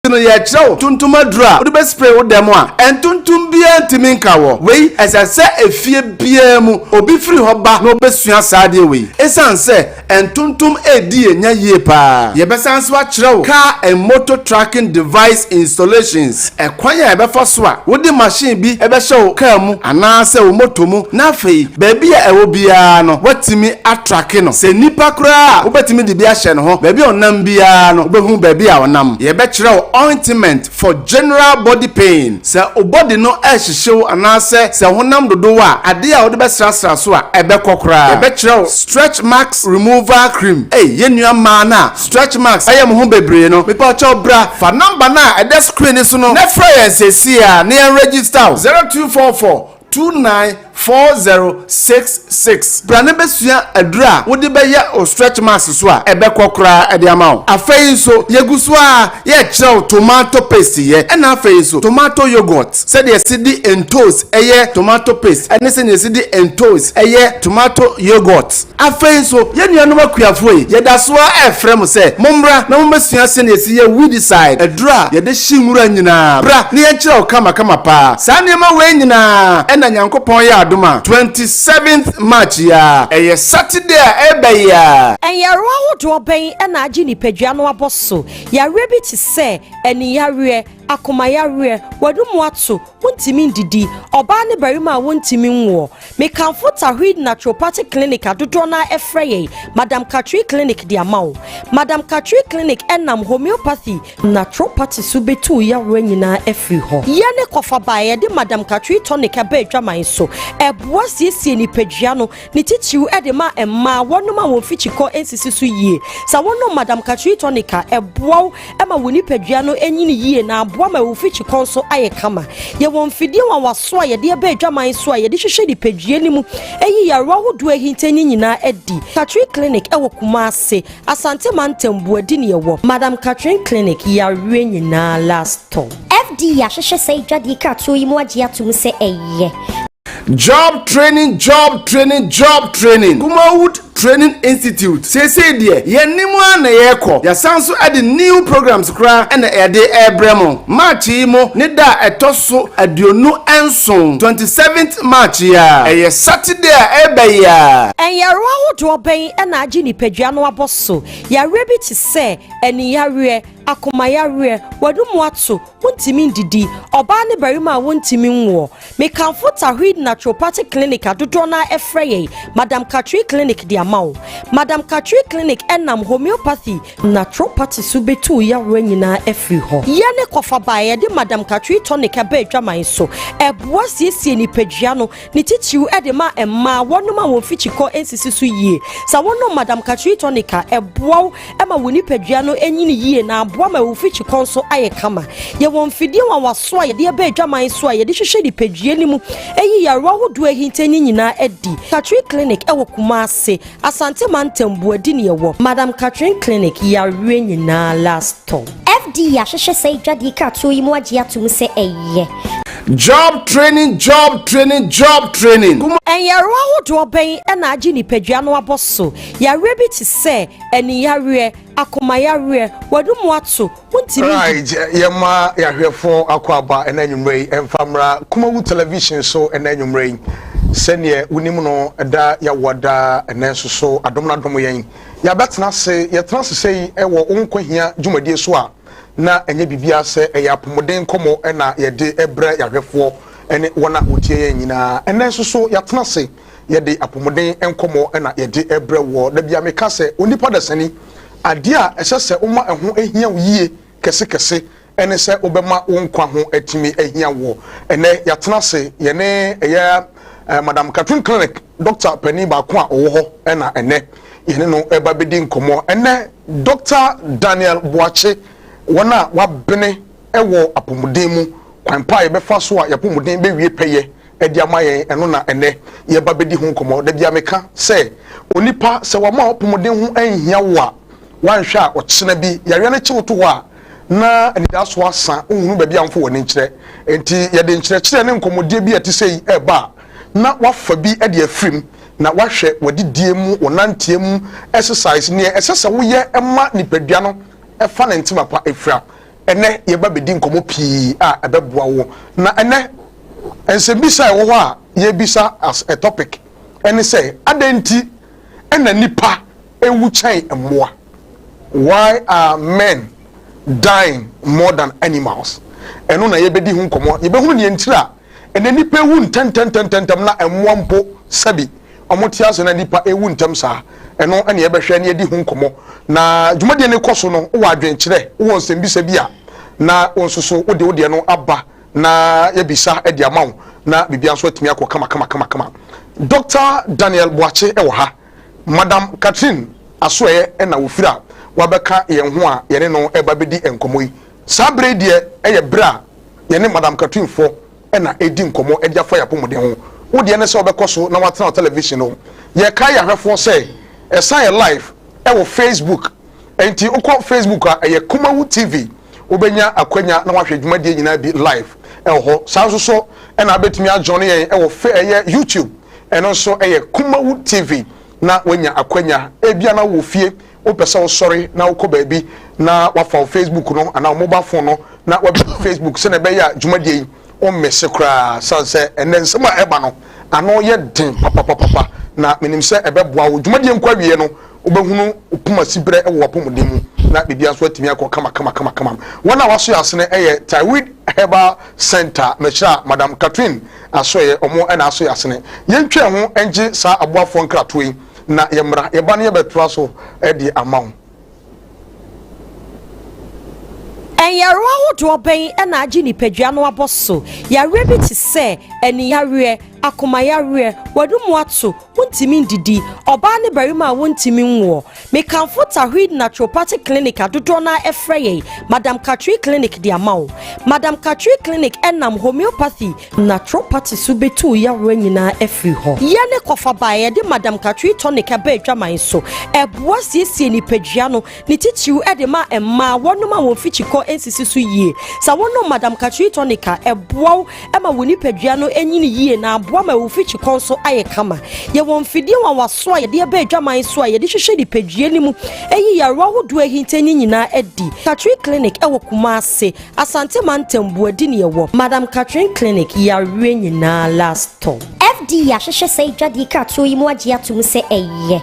No yɛkyerɛ wo tuntum aduro a wode bɛspray wo dɛm a ɛntontom biara ntumi nka wɔ. Wei ɛsɛ sɛ efie biara mu obi firi hɔ ba na ɔbɛsua saa adeɛ wei, ɛsiane sɛ ntontom edi enya yie paa. Yɛbɛsan so akyerɛ wo car and motor tracking device installations, ɛkwan a yɛbɛfa so a wode machine bi ɛbɛhyɛ wo car mu anaasɛ wo moto mu, na afei baabi a ɛwɔ biara no watumi atrack no. Sɛ nipa koraa a wobɛtumi de bi ahyɛ ne ho, baabi a ɔnam biara no wobɛhu baabi a ɔnam. Yɛbɛkyerɛ wo ointment for general body pain, sɛ wo body no ɛhyehyew anaasɛ sɛ honam dodow a, adeɛ a wode bɛsrasra so a ɛbɛkɔ koraa. Yɛbɛkyerɛ wo stretch marks removal cream. Ei, yɛn nua mmaa no a stretch marks ɛyɛ mo ho bebree no, mepa kyɛw, bra fa number no a ɛda screen so no na frɛ yɛn seesei a na yɛn register wo, 0244294066. Bra ne bɛsua aduro a wode bɛyɛ o stretch marks so a ɛbɛkɔ koraa ɛde ama wo. Afei nso yɛgu so a yɛkyerɛ wo tomato paste yɛ, ɛna afei nso tomato yogurt, sɛdeɛ yɛsi de ntos ɛyɛ tomato paste ɛne sɛdeɛ yɛsi de ntos ɛyɛ tomato yogurt. Afei nso yɛn nuanom akuafoɔ yi, yɛda so a ɛfrɛ mo sɛ mommra na mommɛsua sɛdeɛ yɛsi yɛ weedicide, aduro a yɛde hyi nwura nyinaa. Bra ne yɛnkyerɛ wo kamakama paa. Saa nneɛma wei nyinaa ɛna Nyankopɔn yɛ adom a 27th March yi a ɛyɛ Saturday a ɛbɛ yi a. Ɛyareɛ ahodoɔ bɛn ɛna agye nipadua no abɔ so? Yareɛ bi te sɛ aniyareɛ, akomayareɛ, w'anum ato, wontumi ndidi, ɔbaa ne barima a wontumi nwoɔ. Mekamfo Tahrid Naturopathic Clinic a dodoɔ no ɛfrɛ yɛn Madam Katri Clinic de ama wo. Madam Katri Clinic ɛnam homeopathy, naturopathy so bɛtu yareɛ nyinaa afiri hɔ. Yɛne kɔfa baa yɛde Madam Katri Tonic ɛbɛ adwaman so, ɛboa siesie nipadua no, ne titiriw ɛde ma mmaa wɔnom a wɔn fikyikɔ nsisi so yie. Sɛ wɔnom Madam Katri Tonic a, ɛboa wo ɛma wo nipadua no anyini yie na aboa ma wo fikyikɔ nso ayɛ kama. Yɛwɔ mfidie wanwaso a yɛde ɛbɛ adwaman so a yɛde hwehwɛ nipadua no mu, ɛyi yarewa ahodoɔ ahinta ne nyinaa adi. Katrin Clinic ɛwɔ Kumase, Asante Mantam, Buadi ne yɛwɔ Madam Katrin Clinic. Yareɛ nyinaa last stop. FDA ahwehwɛ sɛ dwadie kratoɔ yi mu agye atom sɛ ɛyɛ. Job training, job training, job training. Kumawood Training Institute, seesei deɛ yɛnim a na yɛrekɔ, yɛsan so de new programs koraa ɛna yɛde ɛrebrɛ mo. March yi mu ne da a ɛtɔ so 27, 27th March yi a ɛyɛ Saturday a ɛreba yi a. Ɛyarewa ahodoɔ bɛn ɛna agye nipadua no abɔ so? Yareɛ bi te sɛ aniyareɛ, akomayareɛ, w'anum ato, wontumi ndidi, ɔbaa ne barima a wontumi nwoɔ. Mekamfo Tahrid Naturopathic Clinic a dodoɔ no ɛfrɛ yɛn Madam Katri Clinic de ama wo. Madam Katri Clinic ɛnam homeopathy, naturopathy so bɛtu yareɛ nyinaa afiri hɔ. Yɛne kɔfa baa yɛde Madam Katri Tonic ɛbɛ adwaman so, ɛboa siesie nipadua no, ne titiriw ɛde ma mmaa wɔnom a wɔn fikyikɔ nsisi so yie. Sɛ wɔnom Madam Katri Tonic a, ɛboa wo ɛma wo nipadua no anyini yie na aboa ma wo fikyikɔ nso ayɛ kama. Yɛwɔ mfidie wanwaso a yɛde ɛbɛ adwaman so a yɛde hwehwɛ nipadua no mu, ɛyi yarewa ahodoɔ ahinta ne nyinaa adi. Katrin Clinic ɛwɔ Kumase, Asante Mantam, Buadi ne yɛwɔ Madam Katrin Clinic. Yareɛ nyinaa last stop. FDA ahwehwɛ sɛ dwadie kratoɔ yi mu agye atom sɛ ɛyɛ. Job training, job training, job training. Ɛyarewa ahodoɔ bɛn ɛna agye nipadua no abɔ so? Yareɛ bi te sɛ aniyareɛ, akomayareɛ, w'anum ato, wontumi. Right, yɛma yɛahwɛfo akɔ aba ɛna anwummerɛ yi ɛmfa mmra Kumawu Television so. Ɛna anwummerɛ yi, sɛneɛ wonim no, ɛda yɛwɔ da ɛnɛ nso so adom no adom yɛn yɛabɛtena ase. Yɛtena ase sɛ yi ɛwɔ wo nkɔhia dwumadie so a, na ɛnyɛ biribiara sɛ ɛyɛ apɔmuden nkɔmmɔ ɛna yɛde ɛbrɛ yɛahwɛfoɔ ɛne wɔn a wɔtie yɛn nyinaa. Ɛnɛ nso so yɛatena ase, yɛde apɔmuden nkɔmmɔ ɛna yɛde ɛbrɛ wɔ. Dabi a meka sɛ onipa dasani, adeɛ a ɛsɛ sɛ woma ɛho ahia wo yie kɛsekɛse ɛne sɛ wobɛma wo nkwa ho atumi ahia wɔ. Ɛnɛ yɛatena ase, yɛne ɛyɛ Madam Catherine Clinic doctor panin baako a ɔwɔ hɔ ɛna ɛnɛ yɛne no ɛba bɛdi nkɔmmɔ. Ɛnɛ Doctor Daniel Boakye, wɔn a wabene ɛwɔ apɔmuden mu, kwan pa a yɛbɛfa so a yɛapɔmuden bɛwie pɛyɛ ɛde ama yɛn, ɛno na ɛnɛ yɛba bɛdi ho nkɔmmɔ. Dabi a meka sɛ onipa, sɛ wama apɔmuden ho anhia wo a, wanhwɛ a ɔkyena bi yareɛ no kyew to hɔ a, na anidaso asa, nhunu baabi a mfo w'ani nkyerɛ. Nti yɛde nkyerɛkyerɛ ne nkɔmmɔdie bi a ɛte sɛ yi ɛreba a, na wafa bi de afirim na wahwɛ w'adidie mu, wɔnanteɛ mu, exercise, neɛ ɛsɛ sɛ woyɛ ma nipadua no ɛfa ne ntoma pa efira. Ɛnɛ yɛba bɛdi nkɔmmɔ pii a ɛbɛboa wo. Na ɛnɛ nsɛmbisa a ɛwɔ hɔ a yɛbisa as a topic ɛne sɛ, adɛn nti ɛna nipa ewu kyɛn mmoa? Why are men dying more than animals? Ɛno na yɛbɛdi ho nkɔmmɔ. Yɛbɛhunu neɛ ntiri a ɛnɛ nipa ewu ntɛntɛntɛntɛm na mmoa mpo sɛbi ɔmo te ase na nipa ewu ntɛm saa. Ɛno ɛna yɛbɛhwɛ ne yɛdi ho nkɔmmɔ. Na dwumadie no kɔ so no, wowɔ adwenkyerɛ, wowɔ nsɛmbisa bi a, na wo nso so wode wo deɛ no aba na yɛbisa de ama wo na biribia nso atumi akɔ kama kama kama kama. Dr Daniel Boakye wɔ ha, Madam Catherine Asoɛyɛ ɛna wofiri a wabɛka yɛn ho a yɛne no ɛba bɛdi nkɔmmɔ yi. Saa berɛ yi deɛ ɛyɛ berɛ a yɛne Madam Catherine foɔ ɛna ɛdi nkɔmmɔ ɛde afa yɛn apɔmuden ho. Wo deɛ ne sɛ wobɛkɔ so na watena wo television no. Yɛkae yɛn ahwɛfoɔ sɛ ɛsan yɛ live ɛwɔ Facebook, nti wokɔ Facebook a, ɛyɛ Kumawu TV, wobɛnya akwanya na wahwɛ dwumadie nyinaa bi live ɛwɔ hɔ. Saa nso so ɛna wobɛtumi ajoin yɛn ɛwɔ fe ɛyɛ YouTube, ɛno nso ɛyɛ Kumawu TV, na wanya akwanya. Ebia na wɔ fie, wopɛ sɛ wosɔre na wokɔ baabi na wafa wo Facebook no anaa wo mobile phone no na wabi Facebook sɛnea ɛbɛyɛ a dwumadie yi wommese koraa, sane sɛ ɛnɛ nsɛm a ɛba no ano yɛ den papapapapa na menim sɛ ɛbɛboa wo. Dwumadie nkɔ awie no, wobɛhunu poma siberɛ wɔ w'apɔmuden mu na biribia nso atumi akɔ kama kama kama kama. Wɔn a waso yɛ asene ɛyɛ Tawid Herbal Center, mekyerɛ a Madam Catherine Asoɛyɛ, ɔmo ɛna aso yɛ asene. Yɛntwa ho ngye saa aboafoɔ nkratoɔ yi na yɛmmra. Yɛba no, yɛbɛtoa so de ama wo. Nyarewa ahodoɔ bɛn na agye nipadua no abɔ so? Yareɛ bi te sɛ aniyareɛ, akomayareɛ, w'anomu ato, wontumi ndidi, ɔbaa ne barima a wontumi nwoɔ. Mekamfo Tahrid Naturopathic Clinic a dodoɔ no ara ɛfrɛ yɛn Madam Katri Clinic de ama wo. Madam Katri Clinic ɛnam homeopathy, naturopathy so bɛtu wo yareɛ nyinaa afiri hɔ. Yɛne kɔfa baa yɛde Madam Katri Tonic ɛba adwaman so. Ɛboa siesie nipadua no, ne titiriw ɛde ma mmaa wɔnom a wɔn fikyikɔ nsisi so yie. Sɛ wonom Madam Katri Tonic a, ɛboa wo ma wo nipadua no nyini yie na aboa ma wo fikyikɔ nso ayɛ kama. Yɛwɔ mfidie nwanwaso a yɛde ɛba adwaman so a yɛde hwehwɛ nipadua no mu, ɛyi yarewa ahodoɔ ahinta no nyinaa adi. Katrin Clinic ɛwɔ Kumase, Asante Mantam, Buadi ne ɛwɔ. Madam Katrin Clinic, yareɛ nyinaa last stop. FDA ahwehwɛ saa adwadie kratoɔ yi mu agye ato mu sɛ ɛyɛ.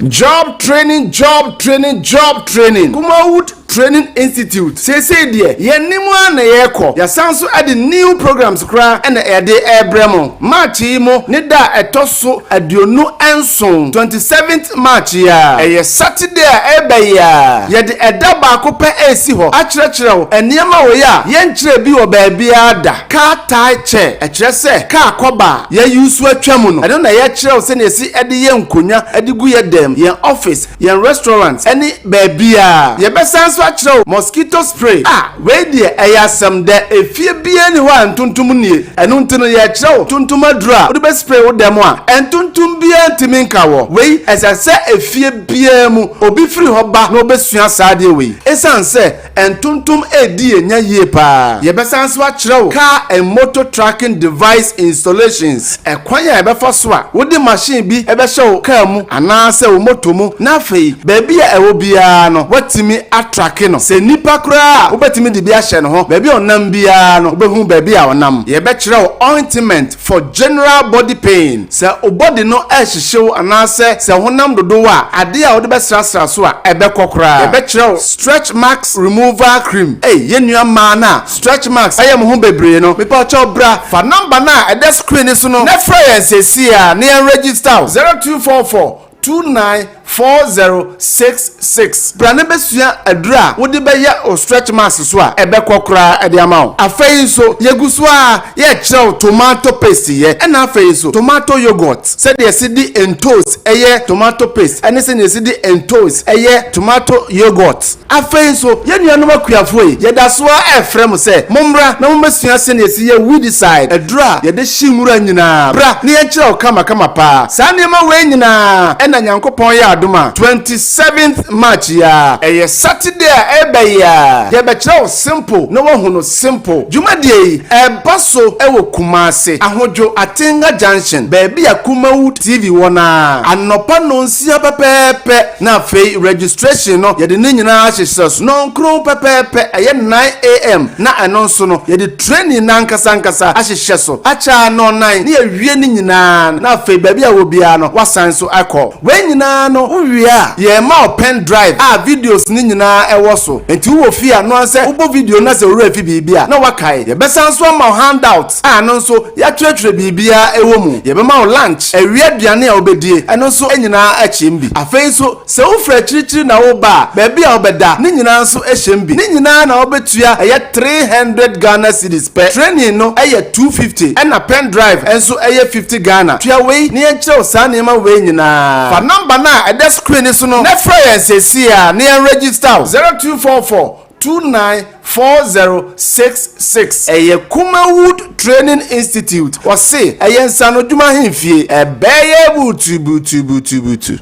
Job training, job training, job training. Kumawood Training Institute. Seesei deɛ, yɛn nim ara na yɛrekɔ. Yɛasan so de new programs koraa na yɛde rebrɛ mo. March yi mu ne da a ɛtɔ so 27, 27th March yi ara, ɛyɛ Saturday a ɛreba yi ara, yɛde ɛda baako pɛ resi hɔ akyerɛkyerɛ wo nneɛma wei a yɛnkyerɛɛ bi wɔ baabiara da. Car tie chair, ɛkyerɛ sɛ kaa kɔba a yɛuse atwa mu no, ɛno na yɛkyerɛ wo sɛnea yɛsi de yɛ nkonnwa de gu yɛn dan mu, yɛn office, yɛn restaurant ne baabiara. Yɛbɛsan nso akyerɛ wo mosquito spray. Ah, wei deɛ ɛyɛ asɛm dɛ. Efie biara nni hɔ a ntontom nnie. Ɛno nti no yɛrekyerɛ wo ntontom aduro a wode bɛ spray wo dan mu a ntontom biara ntumi nka wɔ. Wei ɛsɛ sɛ efie biara mu obi firi hɔ ba na ɔbɛsua saa adeɛ wei. Esiane sɛ ntontom redi yɛn nya yie paa. Yɛbɛsan nso akyerɛ wo car and motor tracking device installations, ɛkwan a yɛbɛfa so a wode machine bi bɛhyɛ wo car mu anaasɛ wo motor mu na afei baabi a ɛwɔ biara no woatumi atracke no. Sɛ nipa koraa a wobɛtumi de bi ahyɛ ne ho, baabi a ɔnam biara no wobɛhu baabi a ɔnam. Yɛbɛkyerɛ wo ointment for general body pain, sɛ wo body no rehyehye wo anaasɛ sɛ honam dodow a, adeɛ a wode bɛsrasra so a ɛbɛkɔ koraa. Yɛbɛkyerɛ wo stretch marks removal cream. Ei yɛn nua mmaa no a stretch marks ayɛ mo ho bebree no, mepakyɛw bra fa number no a ɛda screen no so no na frɛ yɛn seesei ara na yɛn register wo, 0244 294066. Bra na bɛsua aduru a wode bɛyɛ wo stretch marks so a ɛbɛkɔ koraa de ama wo. Afei nso, yɛgu so ara yɛrekyerɛ wo tomato paste yɛ, ɛna afei nso tomato yoghurt, sɛdeɛ yɛsi de ntoos yɛ tomato paste ɛne sɛdeɛ yɛsi de ntoos yɛ tomato yoghurt. Afei nso, yɛn nuanom akuafoɔ yi, yɛda so ara refrɛ mo sɛ mommra na mommɛsua sɛnea yɛsi yɛ weedicide, aduro a yɛde hye nwura nyinaa. Bra na yɛnkyerɛ wo kamakama paa. Saa nneɛma wei nyinaa na. Ɛna Nyankopɔn yɛ adom a, 27th March yi ara, ɛyɛ Saturday a ɛreba yi ara, yɛbɛkyerɛ wo simple na woahu no simple. Dwumadie yi, ɛreba so wɔ Kumasi, Ahodwo Atenga Junction, baabi a Kumawood TV wɔ no ara, anɔpa nnɔnsia pɛpɛɛpɛ, na afei registration no, yɛde ne nyinaa ahyehyɛ so nnɔnkron pɛpɛɛpɛ, ɛyɛ 9am, na ɛno nso no, yɛde training no ankasa ankasa ahyehyɛ so akyɛ ara nnɔnnan na yɛawie ne nyinaa na afei baabi a wɔ biara no woasan nso akɔ. Wei nyinaa no wowie a yɛrema wo pen drive a videos no nyinaa wɔ so nti wowɔ fie a noa sɛ wobɔ video no na sɛ wo werɛ fi biribi a na woakae. Yɛbɛsan nso ama wo handout a ɛno nso yɛatwerɛtwerɛ biribiara wɔ mu. Yɛbɛma wo lunch, awia aduane a wobɛdie, ɛno nso nyinaa kyem bi. Afei nso Sɛ wofiri akyirikyiri na woreba a, baabi a wobɛda, ne nyinaa nso hyɛm bi. Ne nyinaa na wobɛtua ɛyɛ 300 Ghana cedis pɛ. Training no yɛ 250 ɛna pen drive nso yɛ 50 Ghana. Tua wei na yɛnkyerɛ wo saa nneɛma wei nyinaa. Fa number no a ɛda screen no so no na frɛ yɛn seesei ara na yɛn register wo. 0244 294066. Ɛyɛ Kumawood Training Institute. Wɔse ɛyɛ nsaanodwuma ahemfie. Ɛbɛyɛ butubutubutubutu.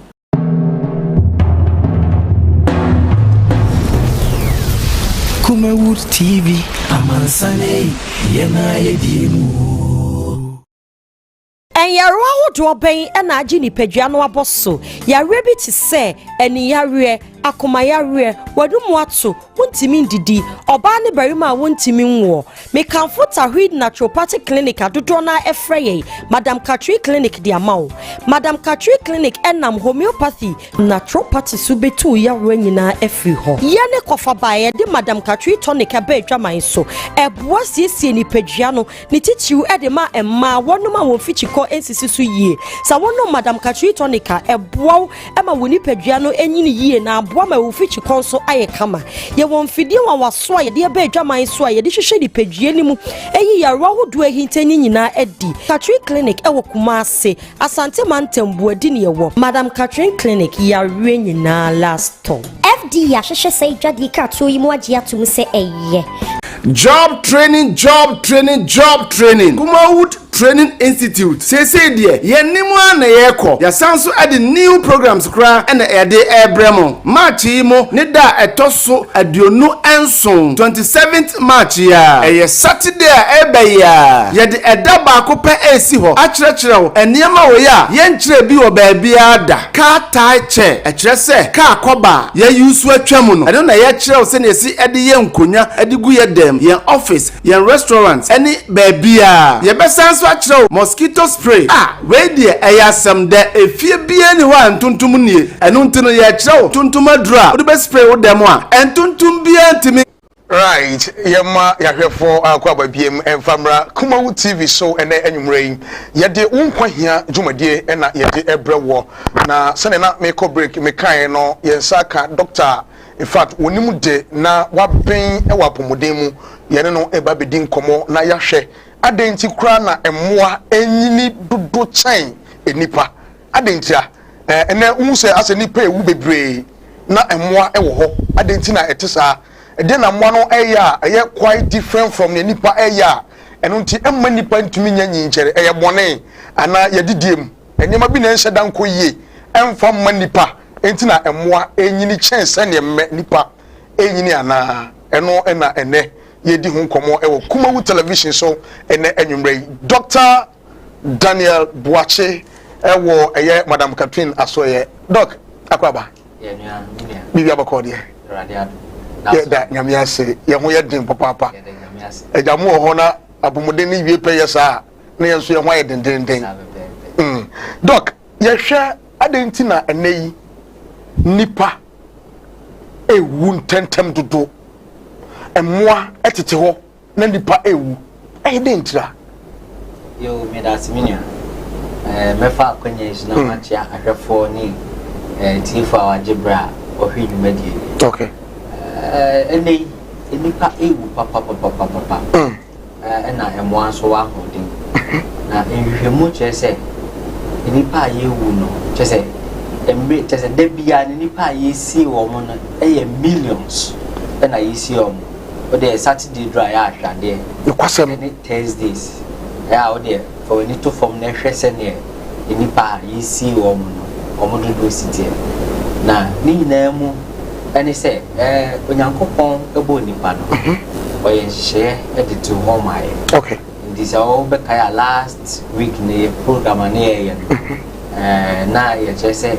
Kumawood TV, amansan ei, yɛn a yɛdie mu o. Nyarewa ahodoɔ bɛn na agye nipadua no abɔ so? Yareɛ bi te sɛ aniyareɛ, akomayareɛ, w'anomu ato, wontumi ndidi, ɔbaa ne barima a wontumi nwoɔ. Mekamfo Tawheed Naturopathic Clinic a dodoɔ no ara frɛ yɛn Madam Katri Clinic de ama wo. Madam Katri Clinic nam homeopathy, naturopathy so bɛtu wo yareɛ nyinaa afiri hɔ. Yɛne kɔfaba a yɛde Madam Katri Tonic ba adwaman so. Ɛboa siesie nipadua no, ne titiriw de ma mmaa, wɔnom a wɔn fikyikɔ nsisi so yie. Sɛ wonom Madam Katri Tonic a, ɛboa wo ma wo nipadua no nyini yie na aboa ma wo fikyikɔ nso ayɛ kama. Yɛwɔ mfidie nwanwaso a yɛde aba adwaman so a yɛde hwehwɛ nipadua no mu yi yarewa ahodoɔ ahinta no nyinaa adi. Catherine Clinic wɔ Kumasi, Asante Mantam, Buadi ne yɛwɔ. Madam Catherine Clinic, yareɛ nyinaa last stop. FDA ahwehwɛ saa adwadie kratoɔ yi mu agye atom sɛ ɛyɛ. Job training, job training, job training. Kumawood Training Institute, Seesei deɛ yɛn anim ara na yɛrekɔ, yɛasan nso de new programs koraa na yɛde rebrɛ mo. March yi mu ne da a ɛtɔ so 27, 27th March yi ara, ɛyɛ Saturday a ɛreba yi ara, yɛde ɛda baako pɛ resi hɔ akyerɛkyerɛ wo nneɛma wei a yɛnkyerɛɛ bi wɔ baabiara da, Car Tie Chair, ɛkyerɛ sɛ kaa kɔba a yɛ use atwa mu no, ɛno na yɛkyerɛ wo sɛnea yɛsi de yɛ nkonnwa de gu yɛ dan mu, yɛn office, yɛn restaurant ne baabiara. Yɛbɛsan nso akyerɛ wo mosquito spray. Ah, wei deɛ ɛyɛ asɛm dɛ. Efie biara nni hɔ a ntontom nnie. Ɛno nti no yɛrekyerɛ wo ntontom aduro a wode bɛ spray wo dɛm a ntontom biara ntumi. Right, yɛma yɛahwɛfoɔ akɔ aba biem mfa mmra Kumawu TV so ɛnɛ anwummerɛ yi. Yɛde wo nkwa hia dwumadie na yɛde brɛ woɔ. Na sɛdeɛ na mekɔ break mekaeɛ no, yɛn nsa aka Dɔkta In fact, wɔnim de na waben wɔ apɔmuden mu. Yɛne no reba abɛdi nkɔmmɔ na yɛahwɛ adɛn nti koraa na mmoa nyini dodo kyɛn nnipa. Adɛn ntia? Ɛnɛ wohu sɛ asɛ nnipa ewu bebree na mmoa wɔ hɔ. Adɛn nti na ɛte saa? Ɛdeɛn na mmoa no ɛyɛ a ɛyɛ quite different from nea nnipa ɛyɛ a ɛno nti ɛmma nnipa ntumi nya nyinkyɛre? Ɛyɛ bɔne anaa yɛdidie mu nneɛma bi na ɛnhyɛ da nkɔ yie ɛmfa mma nnipa? Enti na mmoa renyini kyɛn sɛdeɛ mmɛ nnipa renyini anaa? Ɛno na ɛnnɛ yɛredi ho nkɔmmɔ wɔ Kumawu Television so ɛnnɛ anwummerɛ yi. Dɔkta Daniel Boakye wɔ ɛyɛ Madam Catherine Asoɛyɛ. Dɔk, akɔ aba? Biribi abɔkɔ deɛ? Yɛda Nyame ase, yɛn ho yɛ den papaapa. Agya mo wɔ hɔ na apɔmuden no wie pɛ yɛ saa na yɛn nso yɛn ho ayɛ dendenden. Mm. Dɔk, Yɛhwɛ, adɛn nti na ɛnnɛ yi nnipa rewu ntɛmntɛm dodo? Mmoa tete hɔ na nnipa rewu. Ɛyɛ dɛn ntira? Yo, meda ase me nua. Eh, mɛfa akwanya yi so na hmm. makyea ahwɛfoɔ ne eh, tiefoɔ a wagye berɛ a wɔhwɛ dwumadie yi. Okay. Eh, ɛnnɛ yi, nnipa rewu papapapapapa. Mm. na mmoa nso wɔ ahoɔden. Na nhwehwɛmu kyerɛ sɛ nnipa a yɛrewu no, kyerɛ sɛ mmere kyerɛ sɛ da biara no nnipa a yɛresie wɔn no yɛ millions na yɛresie wɔn. Wo deɛ Saturday duru a yɛ ahwɛ adeɛ. Nokwasɛm. Ɛne Thursdays ɛyɛ a wo deɛ fa w'ani to fam na hwɛ sɛdeɛ nnipa a yɛresie wɔn no. wɔn dodoɔ si teɛ. Na ne nyinaa mu ne sɛ, ɛɛ Onyankopɔn bɔɔ nipa no, ɔyɛ nhyehyɛeɛ de too hɔ maa yɛn. Okay. Nti sɛ wobɛkae a last week ne yɛ program a ne yɛyɛ no, ɛɛ na yɛkyerɛ sɛ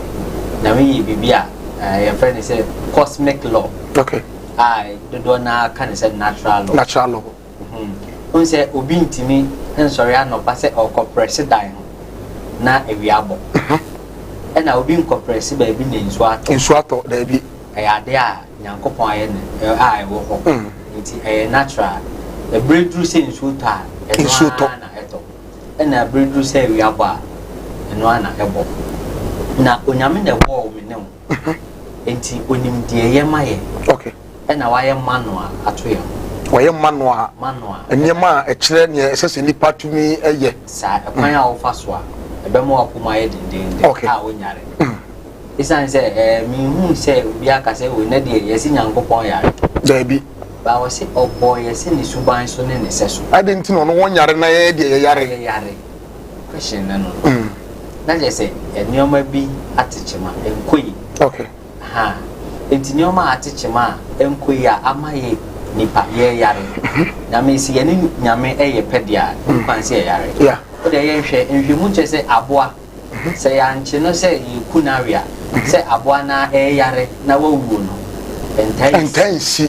Nyame yɛ biribi a ɛɛ yɛfrɛ no sɛ cosmic law. Okay. A dodoɔ no ara ka no sɛ natural law. Natural law. Wohu sɛ obi ntumi nsɔre anɔpa sɛ ɔrekɔprɛse dan ho na awia abɔ. Ɛna obi nkɔprɛse baabi na nsuo atɔ. Nsuo atɔ, daabi. Ɛyɛ adeɛ a Nyankopɔn ayɛ no a ɛwɔ hɔ. Nti ɛyɛ natural. Ɛberɛ duru sɛ nsuo tɔ a, ɛno ara na ɛtɔ. Ɛna ɛberɛ duru sɛ awia bɔ a, ɛno ara na ɛbɔ. Na Onyame na ɛbɔɔ me ne wo. Nti onim deɛ ɛyɛ ma yɛn. Okay. Ɛna wayɛ manoa ato yɛn ho. Wayɛ manoa. Manoa. Nneɛma a ɛkyerɛ nea ɛsɛ sɛ nipa tumi yɛ. Saa, ɛkwan a wofa so a ɛbɛma w'apɔm ayɛ dendeenden Okay. a wonyare. Esiane sɛ ɛɛ minhuu sɛ obi aka sɛ o nnɛ deɛ yɛse Nyankopɔn yare. Daabi. Ba ɔse ɔbɔɔ yɛ sɛ ne suban so ne ne sɛso. Adɛn nti na ɔno wɔnyare na yɛn deɛ yɛyare? Yɛyare. Question no no. Na kyerɛ sɛ nneɛma bi ate kyema, ɛnkɔ yie. Okay. Ahaa. Enti nneɛma a ate kyema a ɛnkɔ yie a ama yɛ nipa yɛyare. Nyame se yɛne Nyame yɛ pɛ deɛ a, ɛnni kwan sɛ yɛyare. Yeah. Wo deɛ yɛnhwɛ, nhwɛmu kyerɛ sɛ aboa, sɛ yɛankye no sɛ yɛreku no awe a, sɛ aboa no ara ɛreyare na wawuo no, ɛntaa nsi. Ɛntaa nsi.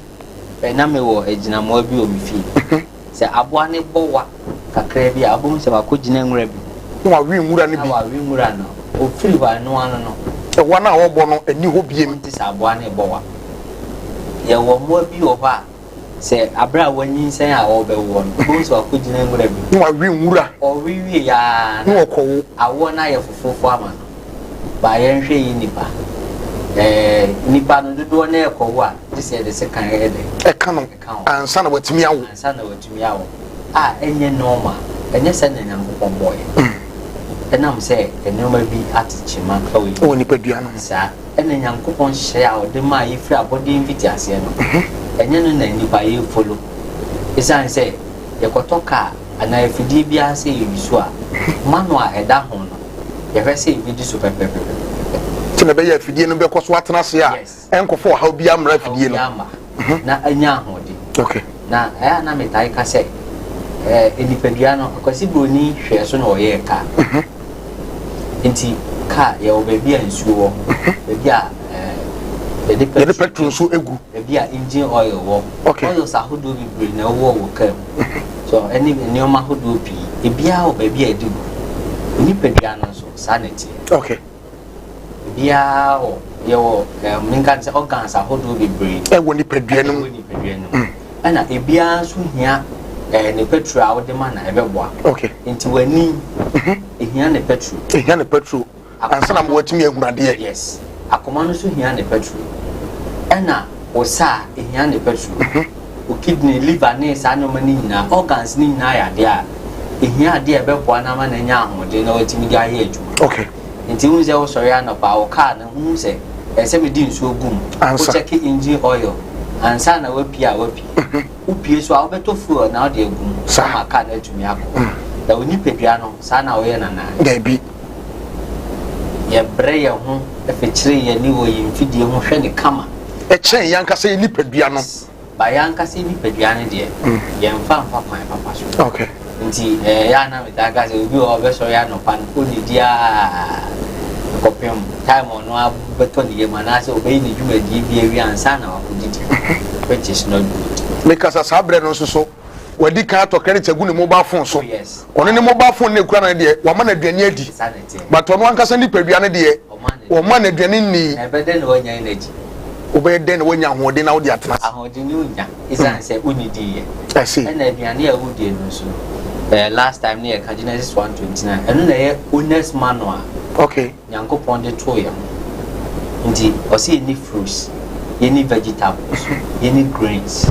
Hwɛ, na mewɔ agyinamoa bi wɔ me fie. Sɛ aboa no bɔ wa kakraa bi a, wobɛhu sɛ wakɔgyina nwura bi mu. Na wawe nwura no bi. Na wawe nwura no. Ɔfiri hɔ a, ɛno ano no. Ɛwa no a ɔrebɔ no, ɛnni hɔ bio. Wonte sɛ aboa no rebɔ wa. Yɛwɔ mmoa bi wɔ hɔ a, sɛ aberɛ a wanyinsɛn a ɔrebɛwoɔ no, wobɛhu sɛ wakɔgyina nwura bi mu. Na wawe nwura. Ɔwe wieeɛ ara na ɔkɔwo. Awoɔ no ayɛ fofoofo ama no. Ba yɛnhwɛ yi nnipa. Ɛɛ, nnipa no dodoɔ no rekɔwo a, gye sɛ yɛde sekan yɛ dɛn? Ɛka no. Ɛka ho. Ansa na watumi awo. Ansa na watumi awo. A ɛnyɛ normal. Ɛnyɛ sɛnea Nyankopɔn bɔɔ yɛn. Ɛnam sɛ nneɛma bi ate kyema wɔ yɛn. Wɔ nipadua no ho. Saa. Ɛna Nyankopɔn nhyehyɛe a ɔde maa yɛ firi abɔdeɛ mfitiaseɛ no, ɛnyɛ no na nnipa yɛ follow. Ɛsiane sɛ yɛkɔtɔ kaa anaa afidie biara sɛ yɛyi so a, manual a ɛda ho no, yɛhwɛ sɛ ɛbɛdi so pɛpɛpɛpɛpɛ. Sɛnea ɛbɛyɛ a afidie no bɛkɔ so atena ase a ɛnkɔfa ɔhaw biara mmra afidie no. Ɔhaw biara mma na anya ahoɔden. Okay. Na ɛyɛ a na metae ka sɛ ɛɛ nipadua no Akwasi Broni hwɛɛ so na ɔyɛɛ kaa. Nti kaa yɛwɔ baabi a nsuo wɔ, baabi a ɛɛ yɛde petrol yɛde petrol nso egu, baabi a engine oil wɔ. Okay. Oils ahodoɔ bebree na ɛwɔ wɔ kaa mu. So ɛne nneɛma ahodoɔ pii ebiara wɔ baabi a yɛde gu. Nipadua no nso saa na ɛteɛ. Okay. Ebiara wɔ yɛwɔ ɛɛ menka sɛ organs ahodoɔ bebree. Ɛwɔ nipadua no mu. Ɛwɔ nipadua no mu. Ɛna ebiara nso hia ɛɛ ne petrol a wɔde ma na ɛbɛboa. Okay. Nti w'ani ehia ne petrol. Ehia ne petrol. Ansa na wɔatumi ahunu adeɛ. Yes. Akoma no nso hia ne petrol. Ɛna wo sa ehia ne petrol. Wo kidney, liver ne saa nneɛma no nyinaa, organs no nyinaa yɛ adeɛ a ehia adeɛ a ɛbɛboa no ama no anya ahoɔden na watumi de ayɛ adwuma. Okay. Nti wohu sɛ wosɔre anɔpa a wo car no wohu sɛ ɛsɛ sɛ mede nsuo gu mu. Ansa. Wokyɛke engine oil ansa na wapue a wapue. Wopue so a wobɛtɔ fuel na wode agu mu ama car no atumi akɔ. Na wo nipadua no saa na woyɛ no anaa? Daabi. Yɛbrɛ yɛn ho fikyere yɛn ani wɔ yɛn mfidie ho hwɛ no kama. Ɛkyɛn yɛn ankasa yɛn nipadua no. Ba yɛn ankasa yɛn nipadua no deɛ, yɛmfa mfa kwan papa so. Okay. Nti ɛyɛ a na metaa ka sɛ obi wɔ hɔ ɔbɛsɔre anɔpa no ɔnnidi ara kɔpem time ɔno ara bɛtɔ ne yam anaasɛ ɔbɛyɛ ne dwumadie bi awie ansa na wakɔdidi, which is not good. Mekasa saa berɛ no nso so, wadi kan atɔ credit agu ne mobile phone so. Oh yes. Ɔno ne mobile phone no ekura no deɛ, wama no aduane adi. Saa na ɛteɛ. But ɔno ankasa nipadua no deɛ, wɔma no aduane nnii. Na ɛbɛyɛ dɛn na wanya energy? Wobɛyɛ dɛn na woanya ahoɔden na wode atena ase? Ahoɔden no wonnya esiane sɛ wonnidiiɛ. I see. Ɛna aduane a wodie no nso no, eh, last time ne yɛka Genesis 1:29, ɛno na ɛyɛ owner's manual. Okay. Nyankopɔn de too yɛn ho. Nti ɔse yɛnni fruits, yɛnni vegetables, yɛnni grains,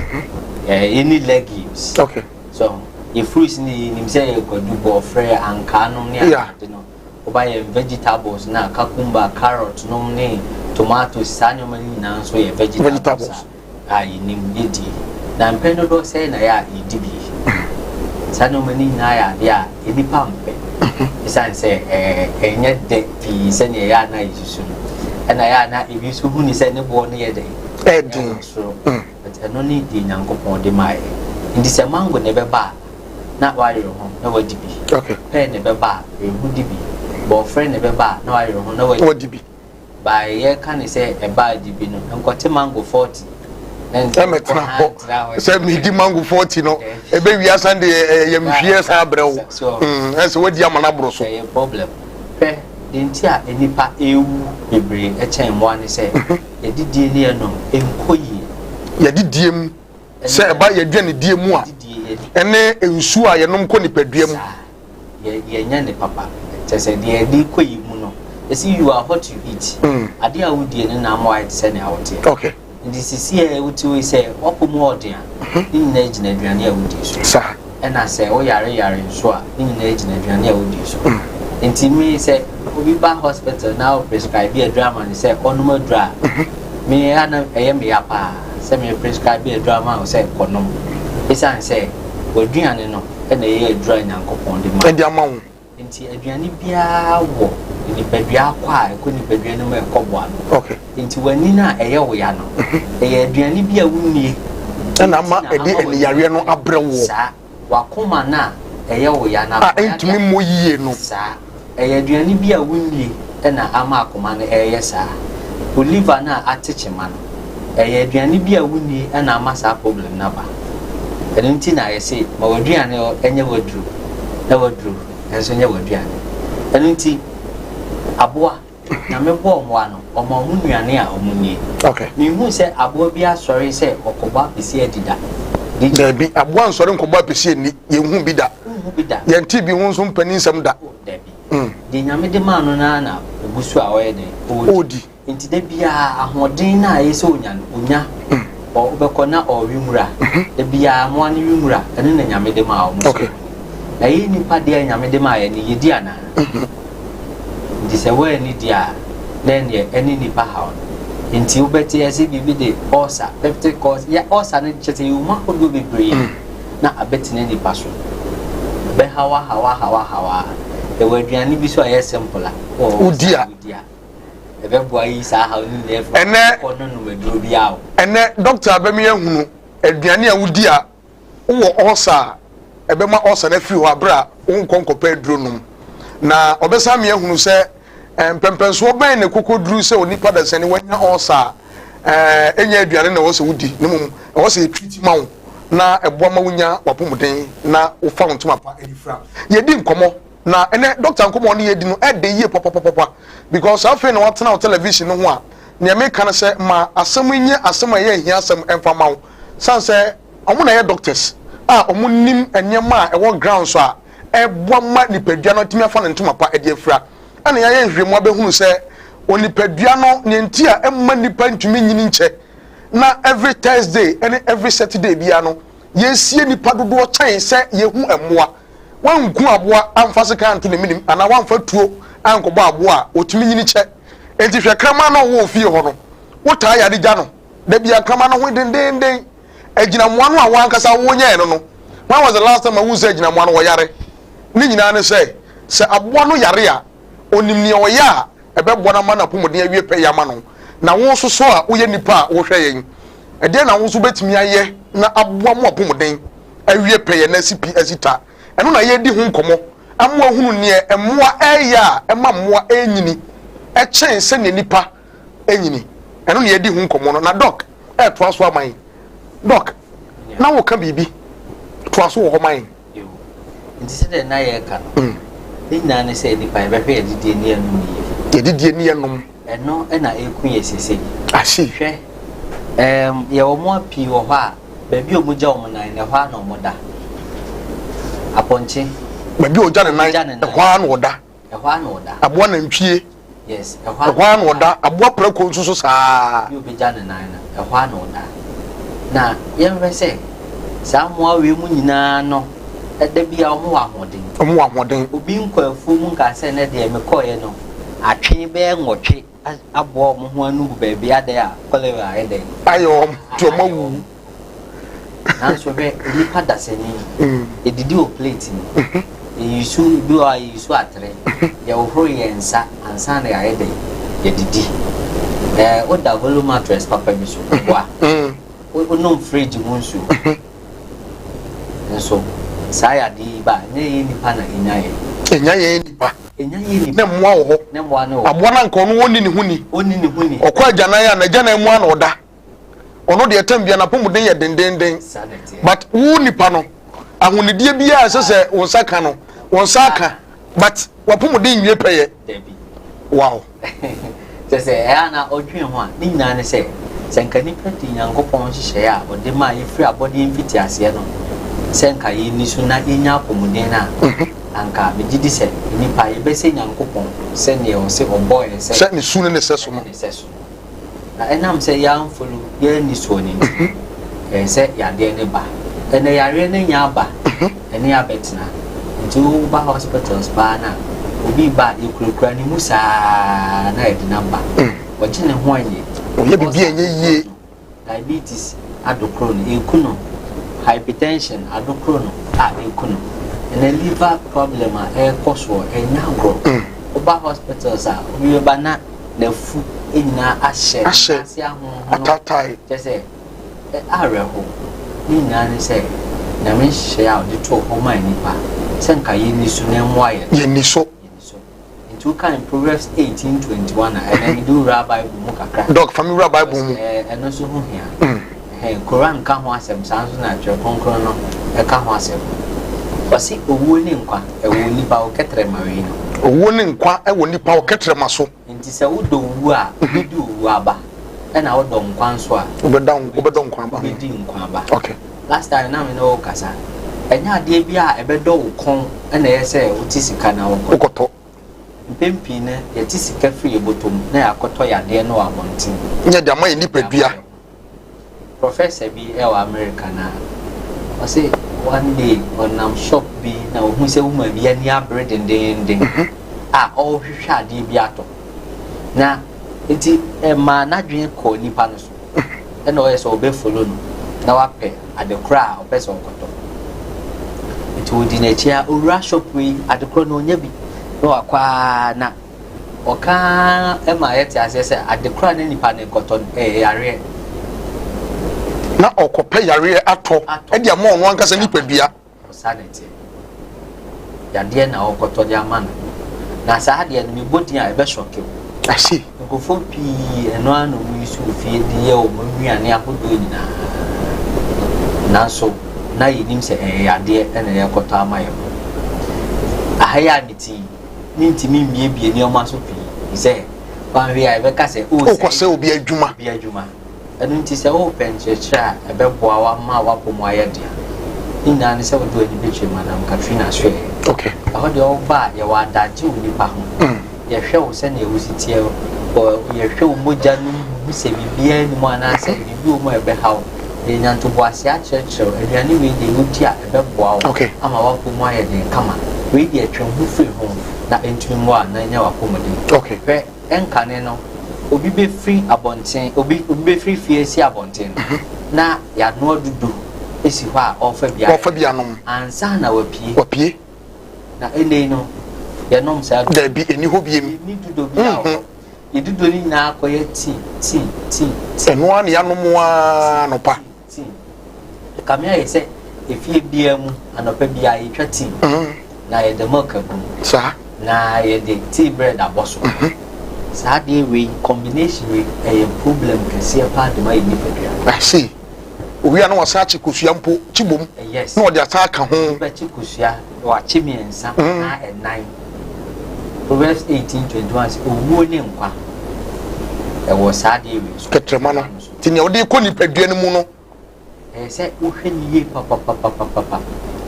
eh, yɛnni legumes. Okay. So, yɛ fruits no yɛnim sɛ yɛ kwadu, bɔɔfrɛ, ankaa nom ne Yeah. ade no. Woba yɛn vegetables no a, cucumber, carrot nom ne tomatoes, saa nneɛma no nyinaa nso yɛ vegetables Vegetables. a yɛnim yɛdi. Na mpɛn dodoɔ sɛn na yɛ a yɛdi bi? Saa nneɛma no nyinaa yɛ adeɛ a nnipa mpɛ. Ɛsiane sɛ ɛnyɛ dɛ pii sɛnea ɛyɛ a na yɛsusu no, ɛna ɛyɛ a na ebi nso hu ne sɛ ne boɔ no yɛ dɛ ɛden ɛwɔ soro. But ɛno ne deɛ Nyankopɔn de maa yɛ. Nti sɛ mango na ɛbɛba a, na wayere ho na wadi bi. Pear na ɛbɛba a, yere ho di bi. Bɔɔfrɛ na ɛbɛba a, na wayere ho na wadi bi. By yɛka ne sɛ ɛbaa di bi no, nkɔte mango 40. Ɛmɛtena hɔ sɛ medi mango 40 no, ɛbɛwie asan de yɛmhwie san abrɛ wo. Ɛsɛ wadi ama no aboro so. Ɛyɛ problem. Hwɛ, deɛ nti a nnipa ɛrewu bebree kyɛn mmoa ne sɛ, yɛdidie ne yɛnom nkɔ yie. Yɛdidie mu, sɛ ɛba yɛaduanedie mu a, ɛne nsuo a yɛnom kɔ nipadua mu. Saa, yɛnyɛ ne papa. Kyerɛ sɛ deɛ yɛde kɔ yi mu no, yɛsi you are what you eat. Adeɛ a wodie no na ama wayɛ te sɛ nea woteɛ. Nti sisi a wote hɔ yi sɛ w'apɔ mu ɔden a, ne nyinaa gyina aduane a wodie so. Saa. Ɛna sɛ woyare yare nso a, ne nyinaa gyina aduane a wodie so. Nti me sɛ obi ba hospital na wo prescribe aduru ama no sɛ ɔnom aduru a, me a na ɛyɛ me ya paa sɛ me prescribe aduru ama wo sɛ kɔnom. Esiane sɛ w'aduane no na ɛyɛ aduru a Nyankopɔn de ma wo. De ama wo. Nti aduane biara wɔ nipadua akɔ a ɛkɔ nipadua no mu a ɛkɔboa no. Nti w'ani no a ɛyɛ wo ya no, ɛyɛ aduane bi a wonnie. Ɛna ama ɛde aniyareɛ no abrɛ woɔ. Saa. W'akoma no a ɛyɛ wo ya no, a ɛntumi mmɔ yie no. Saa. Ɛyɛ aduane bi a wonnie na ama akoma no ɛreyɛ saa. Wo liver no a ate kyema no, ɛyɛ aduane bi a wonnie na ama saa problem no aba. Ɛno nti na yɛse ma w'aduane nyɛ w'aduro na w'aduro nso nyɛ w'aduane. Ɛno nti aboa, Nyame bɔɔ mmoa no, ɔma wɔn nnuane a wɔnnie. Menhuu sɛ aboa bi asɔre sɛ ɔkɔbɔ apɛsi adi da. Daabi, aboa nsɔre nkɔbɔ apɛsi anni. Yɛnhuu bi da. Wonhu bi da. Yɛntee bi ho nso mpanin nsɛm da. Oh, dabi. Deɛ Nyame de maa no no ara na ɔgu so a ɔyɛ dɛn? Ɔredi. Nti da biara ahoɔden no a ɛyɛ sɛ ɔnya no, ɔnya. Wobɛkɔ na ɔrewe nwura. Da biara mmoa no we nwura. Ɛno na Nyame de maa wɔn sɛ wɔnni. Na yɛn nnipa deɛ a Nyame de maa yɛn no, yɛdi anaa? Nti sɛ woanni deɛ a, na ɛneɛ ɛne nnipa haw no. Nti wobɛte ɛsɛ biribi de ulcer, peptic ulcer, yɛ ulcer no kyerɛ sɛ yɛwɔ mu ahodoɔ bebree na abɛtena nnipa so. Ɛbɛhaw ahaw ahaw ahaw a, yɛwɔ aduane bi so a ɛyɛ simple a, wowɔ Wodi ulcer a. a wodi a, ɛbɛboa yi saa haw no nyinaa afiri hɔ. Ɛnɛ, Wokɔ no nom aduro biara o. ɛnɛ dɔkta bɛma yɛahunu aduane a wodi a wowɔ ulcer a ɛbɛma ulcer no afiri hɔ abere a wonkɔ nkɔpɛ aduro nom. Na ɔbɛsan ama yɛahunu sɛ mpɛmpɛnsoɔ bɛn na ɛkɔkɔduru sɛ onipa dasani wanya ulcer a ɛnyɛ aduane na ɛwɔ sɛ wodi, na mmom ɛwɔ sɛ yɛtreat ma wo na ɛboa ma wonya w'apɔmuden na wofa wo ntoma pa de fira. Yɛdi nkɔmmɔ na ɛnɛ dɔkta nkɔmmɔ ne yɛdi no ɛde yie papapapapa because afei na watena wo television no ho a, nea meka no sɛ ma asɛm yi nyɛ asɛm a ɛyɛ ahia asɛm ɛmfa ma wo, sane sɛ wɔn na ɛyɛ doctors a wɔn nim nneɛma a ɛwɔ ground so a ɛboa ma nipadua no atumi afa ne ntoma pa de afira. Ɛna yɛayɛ nhwehwɛmu abɛhunu sɛ onipadua no nea nti a ɛmma nipa ntumi nyini nkyɛ na every Thursday ɛne every Saturday biara no yɛsie nipa dodoɔ kyɛn sɛ yɛhu mmoa. Wanku aboa amfa sekan anto ne menim anaa wamfa tuo ankɔbɔ aboa a, ɔtumi nyini kyɛ. Enti hwɛ kraman no a ɔwɔ ofie hɔ no, wotaa yare gya no, da biara kraman no ho dendeenden. Agyinamoa no a wo ankasa wonyɛɛ no no, when was the last time a wohu sɛ agyinamoa no wɔyare? Ne nyinaa ne sɛ, sɛ aboa no yare a, onim nea ɔyɛ a ɛbɛboa no ama n'apɔmuden awie pɛyɛ ama no. Na wo nso so a woyɛ nipa a wohwɛ yɛn, ɛdeɛn na wo nso wobɛtumi ayɛ na aboa mo apɔmuden awie pɛyɛ na asi pi asi ta? Ɛno na yɛredi ho nkɔmmɔ ama woahunu neɛ mmoa reyɛ a ɛma mmoa renyini kyɛn sɛdeɛ nnipa nyini. Ɛno na yɛredi ho nkɔmmɔ no. Na Doc ɛretoa so ama yɛn. Doc, na woka biribi, toa so wɔ hɔ ma yɛn. Yoo. Nti sɛdeɛ na yɛreka no, ne nyinaa ne sɛ nnipa yɛbɛhwɛ yɛdidie ne yɛnom yie. Yɛdidie ne yɛnom. Ɛno na ɛku yɛ seesei. I see. Hwɛ, ɛɛm, yɛwɔ mmoa pii wɔ hɔ a, baabi a wɔgya wɔn nan no, ɛhɔ ara na wɔda. Apɔnkye. Baabi a ɔgya ne nan, ɛhɔ ara na ɔda. Ɛhɔ ara na ɔda. Aboa nantwie. Yes, ɛhɔ ara Ɛhɔ ara na ɔda. Aboa prako nso so saa. Baabi a ɔbɛgya ne nan no, ɛhɔ ara na ɔda. Na yɛnhwɛ sɛ saa mmoa wei mu nyinaa no, da biara wɔwɔ ahoɔden. Wɔwɔ ahoɔden. Obi nkɔ afuo mu nkaa sɛ ɛnnɛ deɛ mekɔeɛ no, atwe bɛyɛ nwɔtwe aboa wɔn ho ano gu baabi adɛn a cholera ayɛ dɛn? Ayɛ wɔn nti wɔn awuwu. Nanso hwɛ, nnipa dasani, ɛdidi wɔ plate mu. Yɛyusu, ebi wɔ hɔ a yɛyusu atere. Yɛhohoro yɛn nsa ansa na yɛayɛ dɛn? Yɛadidi. Ɛɛ, woda hollow mattress papa bi so, boa. Wonom fridge mu nsuo. Nso saa yadeɛ yi ba a, ɛnyɛ yɛn nnipa na ɛnya yɛn. Ɛnya yɛn nnipa. Ɛnya yɛn nnipa. Na mmoa wɔ hɔ. Na mmoa no wɔ hɔ. Aboa no anka ɔno ɔnni ne ho ni. Ɔnni ne ho ni. Ɔkɔ agyanan a, n'agyanan mu ara na ɔda. Ɔno deɛ tam bia n'apɔmuden yɛ dendenden. Saa na ɛteɛ. But wo nipa no, ahonidie biara a ɛsɛ sɛ wo nsa ka no, wo nsa aka. But w'apɔmuden nwie pɛyɛ. Dabi. Wow. Kyerɛ sɛ, ɛyɛ a na ɔdwen ho a, ne nyinaa ne sɛ, sɛ nka nnipa di Nyankopɔn nhyehyɛe a ɔde maa yɛfiri abɔdeɛ mfitiaseɛ no sɛ nka yɛnni so na yɛnya apɔmuden no a, anka megye di sɛ nnipa yɛbɛsɛ Nyankopɔn sɛdeɛ ɔse ɔbɔɔ yɛn sɛ Sɛ ne su ne ne sɛso no. ne sɛso no. Na ɛnam sɛ yɛamfolo, yɛanni soɔ no nti, ɛyɛ sɛ yadeɛ no ba. Ɛnɛ yareɛ no anya aba, ɛne abɛtena. Nti woba hospitals paa no a, obi ba a, yɛkurakura ne mu saa na yɛde no aba. Ɔgye ne ho ɛnyɛ. Ɔyɛ biribi a ɛnyɛ yie. Diabetes adokoro no, ɛku no. Hypertension adokoro no a ɛku no. Ɛnɛ liver problem a ɛrekɔ soɔ, ɛnyɛ agorɔ. Woba hospitals a, obi bɛba na n'afu nyinaa ahyɛ ne Ahyɛ, nan ase ahonhono. Ataatae. Kyerɛ sɛ, ɛ awerɛho. Ne nyinaa ne sɛ, Nyame nhyehyɛe a ɔde too hɔ maa nnipa sɛ nka yenni so na ɛmmoa yɛn no, Yenni so. yenni so. Nti wokan Proverbs 18:21 a, ɛnnɛ mede wo wuraa Bible mu kakra. Doc, fa me wura Bible mu. Because ɛ ɛno nso ho hia. Ɛhɛn, Koran ka ho asɛm, saa nso na Twerɛ Kronkron no ka ho asɛm. Ɔse owuo ne nkwa ɛwɔ onipa wo kɛtrɛma wei no. Owuo ne nkwa ɛwɔ nipa wo kɛtrɛma so. Nti sɛ wodɔ owuo a, wobɛdi owuo aba, ɛna wodɔ nkwa nso a, Wobɛdɔ nkwa aba. Wobɛdi nkwa aba. Okay. Last time na me ne wo kasa, ɛnyɛ adeɛ bi a ɛbɛdɔ wo kɔn ɛna ɛyɛ sɛ wote sika na wokɔtɔ. Wokɔtɔ. Mpɛn pii no, yɛte sika firi yɛn bɔtɔ mu na yɛakɔtɔ yadeɛ no wɔ abɔnten. Nyɛ de ama yɛn nipadua. Professor bi wɔ America na ɔse one day ɔnam shop bi na ohun sɛ woman bi ani abere dendeenden a ɔrehwehwɛ adeɛ bi atɔ. Na nti ɛmaa n'adwene kɔɔ nipa no so ɛna ɔyɛ sɛ ɔbɛ follow no na wapɛ ade korɔ a ɔpɛ sɛ ɔkɔtɔ. Nti ɔdi n'akyi a owura shop yi ade korɔ no ɔnya bi na wakɔ ara na Ɔka ara ma yɛte aseɛ sɛ ade korɔ a na nipa no rekɔtɔ no, ɛyɛ yareɛ. Na ɔrekɔpɛ yareɛ atɔ de ama ɔno ankasa nipadua. Saa na ɛteɛ. Yadeɛ na ɔrekɔtɔ de ama no. Na saa adeɛ no, mebɔ din a, ɛbɛsɔke wo. I see. Nkurɔfoɔ pii, ɛno ara na wɔyi so wɔ fie de yɛ wɔn nnuane ahodoɔ nyinaa. Nanso, na yɛnim sɛ ɛyɛ yadeɛ na yɛrekɔtɔ ama yɛn ho. Aha yi a mete yi, Mintumi mmiebie nneɛma so pii efisɛ wanhwɛ a yɛbɛka sɛ wokɔsɛe obi adwuma. Obi adwuma. Ɛno nti sɛ wopɛ nkyerɛkyerɛ a ɛbɛboa wo ama w'apɔ mu ayɛ den a, ne nyinaa ne sɛ wode w'ani bɛkyerɛ Madam Katrina Soɛɛ. Okay. Ɛhɔ deɛ woba a yɛwɔ adagye wɔ nipa ho. Mm. Yɛhwɛ wo sɛnea wosi teɛ, yɛhwɛ wo mogya no mu hu sɛ biribiara nni mu anaasɛ biribi wɔ mu a ɛbɛha wo. Yɛnya ntoboaseɛ akyerɛkyerɛ wo aduane wei deɛ wodi a ɛbɛboa wo ama w'apɔ mu ayɛ den kama. Wei deɛ twe wo ho firi ho na ɛntumi mmoa wo na nya w'apɔmuden. Hwɛ, ɛnkane no, obi bɛfiri abɔnten, obi obi bɛfiri fie asi abɔnten no, na yɛanoa dudu si hɔ a ɔrefa bi ayɛ Ɔrefa bi anom. ansa na wapue. Wapue. Na ɛnnɛ yi no, yɛnom saa dudo. Dabi, ɛnni hɔ biem. Yɛnni dudo biara wɔ hɔ. Yɛ dudo no nyinaa kɔyɛ tea, tea, tea, tea. Ɛno ara na yɛanom ara anɔpa. Tea. Ɛkame ayɛ sɛ efie biara mu anɔpa biara yɛtwa tea. Mm. Na yɛde milk agu mu. Saa. Na yɛde tea bread abɔ so. Mm -hmm. Saa adeɛ wei combination wei ɛyɛ problem kɛseɛ paa de ma yɛ nipadua. I see. Owia na wasan akye kosua mpo kyi bom. Yes. Na ɔde asan aka ho. Wobɛkye kosua wakye mmiɛnsa mm. anaa ɛnan. Proverbs 18:21 sɛ owuo ne nkwa ɛwɔ saa adeɛ wei so. Kɛtrɛma no. Nti nea wode kɔ nipadua no mu no. Ɛyɛ sɛ wohwɛ no yie papapapapapa.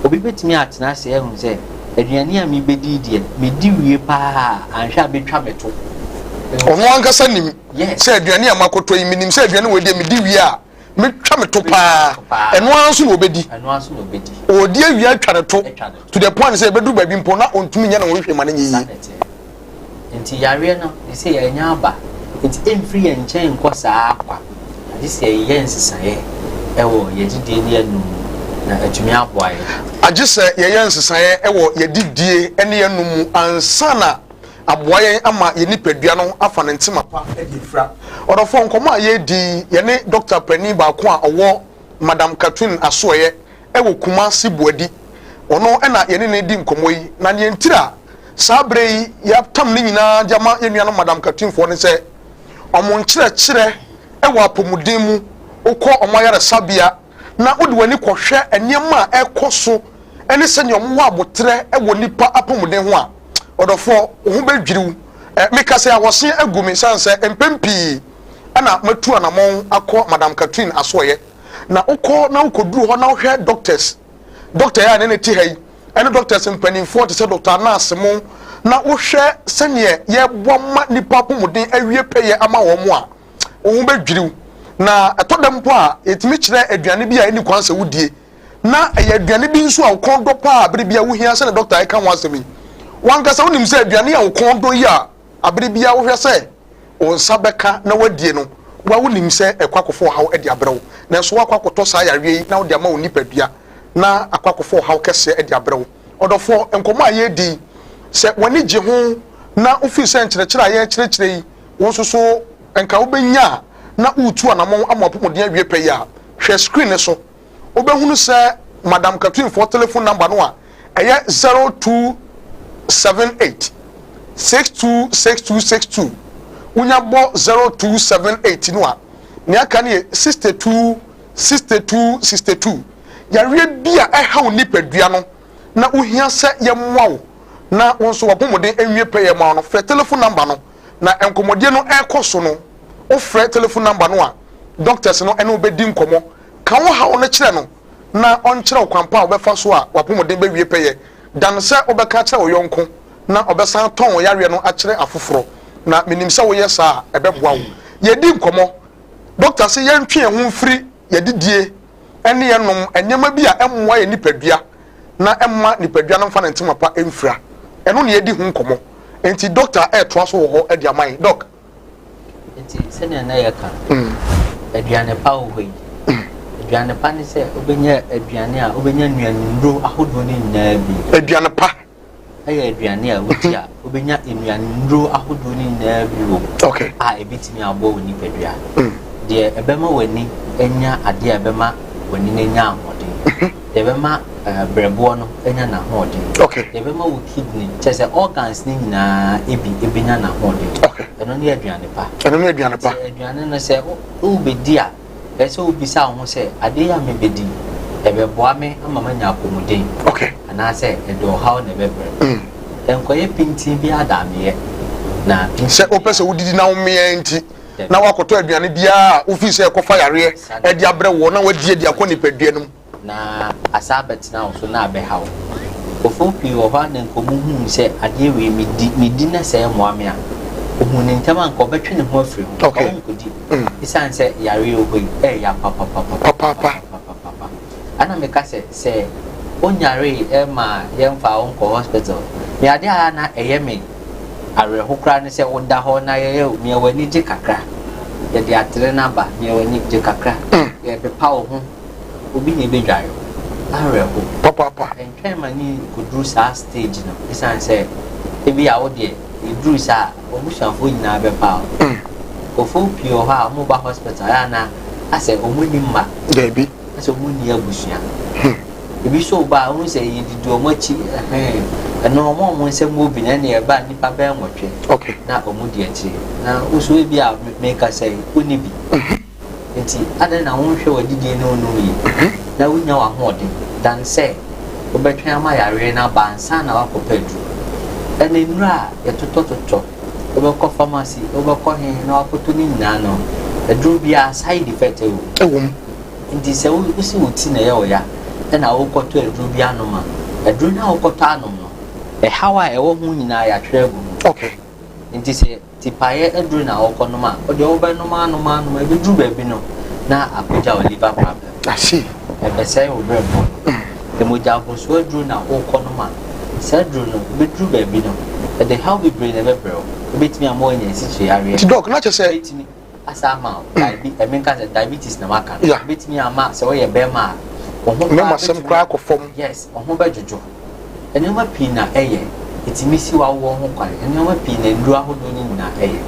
Obi bɛtumi atena ase ahu sɛ aduane a mebɛdi yi deɛ, medi wie paa a, anhwɛ a bɛtwa me to. Ɔno ankasa nim sɛ aduane a makɔtɔ yi, menim sɛ aduane wei deɛ medi wie a, mɛtwa me to paa. Ɛno ara nso na ɔbɛdi. Ɔredi awie atwa ne to to the point sɛ ɛbɛduru baabi mpo na ɔntumi nyɛ ne ho hwee ma no nyɛ yie. Nti yareɛ no sesei anya aba nti ɛmfiri yɛn nkyɛn nkɔ saa kwa agye sɛ yɛyɛ nsesaeɛ wɔ yɛn gyidie ne yɛn nom mu. Na atumi aboa yɛn. Agye sɛ yɛyɛ nsesaeɛ wɔ yɛn adidie ne yɛn nom mu ansa na aboa yɛn ama yɛn nipadua no afa ne ntema pa de afira. Ɔdɔfoɔ, nkɔmmɔ a yɛredi yi, yɛne dɔkta panin baako a ɔwɔ Madam Katrin Asoɛeɛ wɔ Kumasi Boadi. Ɔno na yɛne no redi nkɔmmɔ yi, na deɛ ntira a saa berɛ yi yɛatam ne nyinaa de ama yɛn nuanom Madam Katrinfoɔ ne sɛ, wɔn nkyerɛkyerɛ wɔ apɔmuden mu, wokɔ wɔn ayaresabea na wode w'ani kɔhwɛ nneɛma a ɛrekɔ so ne sɛnea wɔwɔ aboterɛ wɔ nnipa apɔmuden ho a, ɔdɔfoɔ, wo ho bɛdwiri wo. Meka sɛ awɔse agu me sane sɛ mpɛn pii na matu anamɔn akɔ Madam Catherine asoɛeɛ. Na wokɔ na wokɔduru hɔ na wohwɛ doctors, doctor a ne ne te ha yi, ɛne doctors mpanimfoɔ te sɛ Doctor Anas mo, na wohwɛ sɛdeɛ yɛboa ma nnipa apɔmuden awie pɛyɛ ama wɔn a, wo ho bɛdwiri wo. Na ɛtɔ da mpo a, yɛtumi kyerɛ aduane bi a ɛnni kwan sɛ wodie. Na ɛyɛ aduane bi nso a wo kɔn dɔ paa bere biara wohia sɛdeɛ dɔkta reka ho asɛm yi. W'ankasa wonim sɛ aduane a wo kɔn dɔ yi a bere biara wohwɛ sɛ wo nsa bɛka na woadie no, wo ara wonim sɛ ɛkɔ akɔfa ɔhaw de abrɛ wo. Nanso woakɔ akɔtɔ saa yareɛ yi na wode ama wo nipadua na akɔ akɔfa ɔhaw kɛseɛ de abrɛ wo. Ɔdɔfoɔ, nkɔmmɔ a yɛredi yi, sɛ w'ani gye ho na wofiri sɛ nkyerɛkyerɛ a yɛrekyerɛkyerɛ yi wo nso so nka wobɛnya a na woretu anammɔn ama w'apɔmuden awie pɛ yi a, hwɛ screen no so. Wobɛhunu sɛ Madam Katrinfoɔ telephone number no a ɛyɛ 0278 626262. Wonya bɔ 0278 no a, nea aka no yɛ 62 62 62. Yareɛ bi a ɛha wo nipadua no na wohia sɛ yɛmmoa wo na wo nso w'apɔmuden nwie pɛyɛ ma wo no, frɛ telephone number no. Na nkɔmmɔdie no rekɔ so no, wofrɛ telephone number no a, doctors no ne wo bɛdi nkɔmmɔ. Ka wo haw no kyerɛ no na ɔnkyerɛ wo kwan pa a wobɛfa so a w'apɔmuden bɛwie pɛyɛ, dan sɛ wobɛka akyerɛ wo yɔnko na ɔbɛsan atɔn wo yareɛ no akyerɛ afoforɔ. Na menim sɛ woyɛ saa a, ɛbɛboa wo. Yɛredi nkɔmmɔ. Dɔkta se yɛntwe yɛn ho mfiri yɛadidie ne yɛnom nneɛma bi a ɛmmoa yɛn nipadua na ɛmma nipadua no mfa ne ntoma pa mfira. Ɛno na yɛredi ho nkɔmmɔ. Enti dɔkta retoa so wɔ hɔ de ama yɛn. Dɔk. Nti sɛnea na yɛka no, aduane pa wɔ hɔ yi. Aduane pa ne sɛ wobɛnya aduane a wobɛnya nnuanennuro ahodoɔ no nyinaa bi. Aduane pa. Ɛyɛ aduane a wodi a wobɛnya nnuanennuro ahodoɔ no nyinaa bi wɔ mu. Okay. A ɛbɛtumi aboa wo nipadua. Deɛ ɛbɛma w'ani anya adeɛ a ɛbɛma w'ani no anya ahoɔden. Deɛ ɛbɛma berɛboɔ no anya n'ahoɔden. Okay. Deɛ ɛbɛma wo kidney, kyerɛ sɛ organs no nyinaa ebi ebenya n'ahoɔden. Okay. Ɛno ne aduane pa. Ɛno ne aduane pa. Sɛ aduane no sɛ wobɛdi a, ɛsɛ sɛ wobisa wo ho sɛ adeɛ yi a mebɛdi ɛbɛboa me ama manya apɔmuden. Okay. Anaasɛ ɛde ɔhaw na ɛbɛbrɛ me. Ɛnkɔyɛ pintin bi adameɛ na pintin. Sɛ wopɛ sɛ wodidi na womea nti na woakɔtɔ aduane biara a wofii sɛ ɛkɔfa yareɛ ɛde abrɛ woɔ na woadi adi akɔ nipadua no mu. Na asan abɛtena wo so na abɛha wo. Nkurɔfoɔ pii wɔ hɔ a na nka wɔhuu sɛ adeɛ wei medi, medi na sɛ ɛmmoa me a, ɔhuu no ntɛm a nka ɔbɛtwe ne ho afiri ho, nka ɔnkɔdi. Ɛsiane sɛ yareɛ wɔ hɔ yi, ɛyɛ papapapapapapapa. Ɛna meka sɛ, sɛ wonyaree ɛma yɛmfaa wo nkɔ hospital, me adeɛ a na ɛyɛ me awerɛho koraa ne sɛ woda hɔ na yɛyɛ nea w'ani gye kakra, yɛde atere no aba, nea w'ani gye kakra, yɛpepa wo ho. Obi na ebedware wo. Awerɛhow. Papaapa. Ɛntwɛn ma ne nkoduru saa stage no esiane sɛ ebia wo deɛ eduru saa a w'abusuafoɔ nyinaa bɛpaw wo. Nkurɔfoɔ pii wɔ hɔ a wɔba hospital a na asɛ wɔn nni mma. Daabi. Asɛ wɔn nni abusua. Ebi nso ba a wohu sɛ yɛdidi wɔn akyi ɛhɛn ɛno wɔn a wɔn nsam wɔ bi no ɛnna ɛba nnipa bɛyɛ nwɔtwe. Okay. Na wɔn di akyire na wo nso ebi a mekasa yi wonni bi. Enti adɛn na wonhwɛ w'adidie ne wo nom yie na wonnya w'ahoɔden dan sɛ wobɛtwɛn ama yareɛ no aba ansa na woakɔpɛ aduro? Ɛnna nnuro a yɛtotɔtotɔ, wobɛkɔ pharmacy, wobɛkɔ he na woakɔtɔ ne nyinaa no, aduro biara side effect wɔ mu. Ɛwɔ mu. Nti sɛ wosi wo ti na ɛyɛ wo ya na wokɔtɔ aduro bi anom a, aduro no a wokɔtɔ anom no, ɛhaw a ɛwɔ ho nyinaa yɛatwerɛ agu ho. Okay. Nti sɛ Tipaeɛ aduro na wokɔnom a, wodeɛ wobɛnom anom anom a, ɛbɛduru baabi no na akɔgya wo liver problem. I see. Ɛbɛsɛe wo berɛboɔ no. Mogya aborosoɔ aduro na wokɔnom a, saa aduro no, ɛbɛduru baabi no, ɛde haw bebree na ɛbɛbrɛ wo. Ɛbɛtumi ama woanya asikyire yareɛ. Nti doc, na kyerɛ sɛ. Ɛbɛtumi asa ama wo diabe, ɛmenka sɛ diabetes na maka no. Yeah. Ɛbɛtumi ama sɛ woyɛ bɛrima a, Wo ho Mmarima asɛm koraa kɔ fam. Yes, wo ho bɛdwodwo. Nneɛma pii na ɛyɛ. Ɛtumi si w'awoɔ ho kwan. Nneɛma pii na nnuro ahodoɔ no nyinaa ɛyɛ.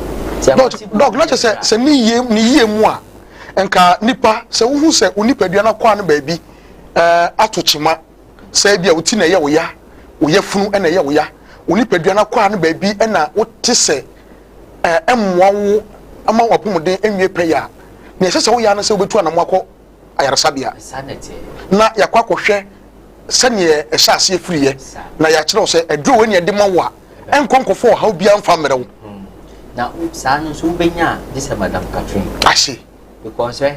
Nti Dɔk, akwati dɔk, na kyerɛ sɛ sɛ ne yie ne yie mu a, nka nipa sɛ wohu sɛ wo nipadua no akwaa no baabi ɛɛ ato kyema sɛ ebi a wo ti na ɛyɛ wo ya, wo yafunu na ɛyɛ wo ya, wo nipadua no akwaa no baabi na wote sɛ ɛɛ ɛmmoa wo ama w'apɔmuden nwie pɛyɛ a, nea ɛsɛ sɛ woyɛ ara ne sɛ wobɛtu anamɔ akɔ ayaresabea na yɛakɔ akɔhwɛ sɛdeɛ ɛhyɛ aseɛ firiiɛ na yɛakyerɛ wo sɛ aduro wei na yɛde ma wo a ɛnkɔ nkɔfa ɔhaw biara mfa mmerɛ wo. Hmm. Na saa no nso wobɛnya a gye sɛ Madam Catherine. Ase. Because ɛ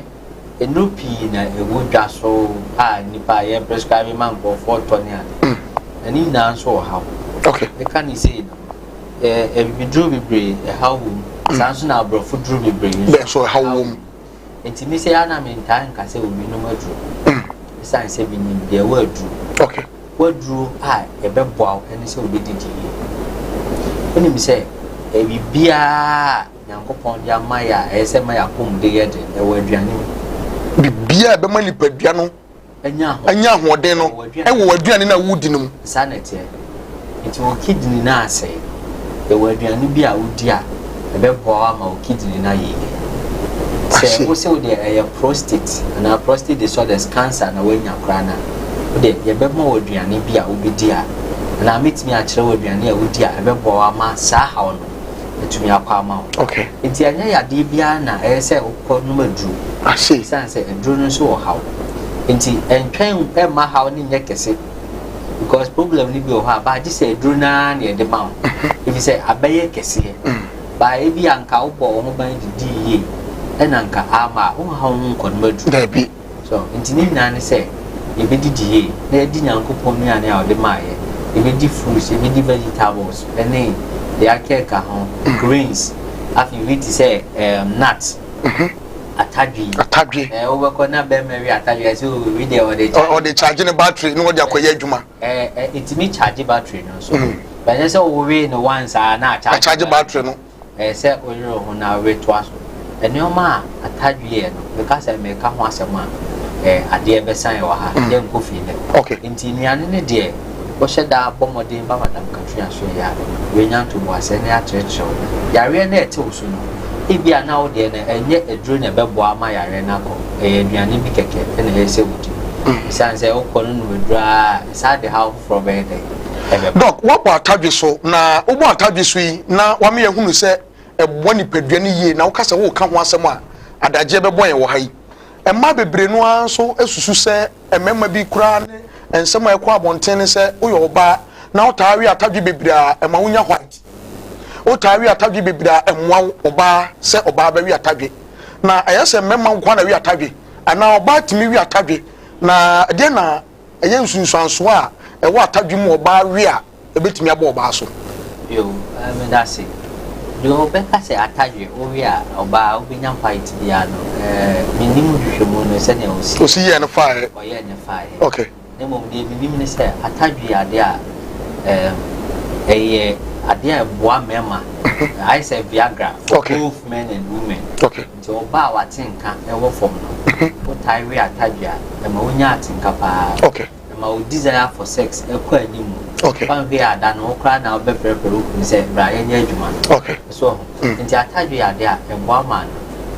nnuro pii na ɛwɔ dwa so a nnipa yɛ prescribe ma nkurɔfoɔ tɔ ne ade. Hmm. Na ne nyinaa nso wɔ haw. Okay. Meka ne sei no abibiduro bebree ɛhaw wɔ mu. Hmm. Saa nso na aborɔfo duro bebree nso ɛhaw wɔ mu. Nti me sɛ ana mentaa nka sɛ obi nom aduro. Ɛsiane sɛ menim deɛ ɛwɔ aduro. Okay. W'aduro a ɛbɛboa wo ne sɛ wobɛdidi yie. Wonim sɛ biribiara a Nyankopɔn de ama yɛ a ɛyɛ sɛ ɛma yɛn apɔmuden yɛ den, ɛwɔ aduane mu. Biribiara a ɛbɛma nipadua no anya ahoɔden no wɔ w'aduane no a wodi no mu. Saa na ɛteɛ. Nti wo kidney no asɛe no, yɛwɔ aduane bi a wodi a ɛbɛboa wo ama wo kidney no ayɛ yie. Sɛ wo se wo deɛ ɛyɛ prostate anaa prostate disorders, cancer na woanya koraa no a, wo deɛ yɛbɛma wo aduane bi a wobɛdi a, anaa mɛtumi akyerɛ wo aduane a wodi a ɛbɛboa wo ama saa haw no atumi akɔ ama wo. Okay. Nti ɛnyɛ yadeɛ biara na ɛyɛ sɛ wokɔ nom aduro. I see. Esiane sɛ aduro no nso wɔ haw. Nti ɛntwɛn ɛmma haw no nyɛ kɛse. Because problem no bi wɔ hɔ a ba gye sɛ aduro no ara na yɛde ma wo. Ɛfiri sɛ abɛyɛ kɛseɛ. Ba ebi a nka wobɔ wo ho ban didii yie ɛna nka ama a wonha wo ho nkɔnom aduro. Dabi. So nti ne nyinaa ne sɛ yɛbɛdidi yie na yɛadi Nyankopɔn nnuane a ɔde maa yɛ. Yɛbɛdi fruits, yɛbɛdi vegetables ɛne deɛ akeka ho, grains. Afei wei te sɛ um, nuts. Atadwe. Atadwe. Ɛɛ wobɛkɔ na bɛrima wi atadwe ɛsɛ o wi deɛ ɔde charge. Ɔde charge ne battery na ɔde akɔyɛ adwuma. Ɛɛ ɛ etumi charge battery no nso. Bɛnyɛ sɛ wowe no once a na charge. Charge battery no. Ɛyɛ sɛ woyere wo ho na woretoa so. Nneɛma a atadwe yɛ no, meka sɛ mereka ho asɛm a, eh, adeɛ bɛsan wɔ ha. Mm. Yɛnkɔ fie nnɛ. Okay. Nti nnuane no deɛ, wohyɛ da bɔ mmɔden ba Madam Katrina so yi a, wobɛnya ntoboaseɛ na yɛakyerɛkyerɛ wo. Yareɛ no a ɛte wo so no, ebia na wo deɛ no, ɛnyɛ aduro na ɛbɛboa ama yareɛ no akɔ. Ɛyɛ aduane bi kɛkɛ na ɛyɛ sɛ wodi. Ɛsiane sɛ wokɔ no nom aduro ara a, ɛsan de haw foforɔ bɛyɛ dɛn? Ɛbɛba. Doc, woabɔ atadwe so, na wobɔ atadwe so yi na woama yɛahunu sɛ ɛboa nipadua no yie, na woka sɛ woreka ho asɛm a, adagyeɛ bɛbɔ yɛn wɔ ha yi. Mmaa bebree no ara nso susu sɛ mmarima bi koraa ne nsɛm a ɛkɔ abɔnten ne sɛ woyɛ ɔbaa na wotaa we atadwe bebree a, ɛma wonya white. Wotaa we atadwe bebree a, ɛmmoa wo ɔbaa sɛ ɔbaa bɛwe atadwe. Na ɛyɛ sɛ mmarima nko ara na ɛwe atadwe anaa ɔbaa tumi we atadwe, na ɛdeɛn na Ɛyɛ nsunsuansoɔ a ɛwɔ atadwe mu ɔbaa we a ɛbɛtumi abɔ ɔbaa so. Yo, medase. Deɛ ɔbɛka sɛ atadwe wowe a ɔbaa wobɛnya white biara no, eh, mennim nhwehwɛmu no sɛnea ɔsi Ɔsi yɛɛ no faeɛ. ɔyɛɛ no faeɛ. Okay. Na mmom deɛ menim ne sɛ atadwe yɛ adeɛ a ɛɛm, ɛyɛ adeɛ a ɛboa mmarima. Ayɛ sɛ Viagra for Okay. both men and women. Okay. Nti ɔbaa a w'atenka wɔ fam no, wotae we atadwe a, ɛma wonya atenka paa. Okay. Ɛma wo desire for sex kɔ anim. Okay. Woanhwɛ a da no wo koraa na wobɛprɛprɛ wo kunu sɛ bra yɛnyɛ adwuma no. Okay. So ho. Mm. Nti atadwe yɛ ade a ɛboa ma no.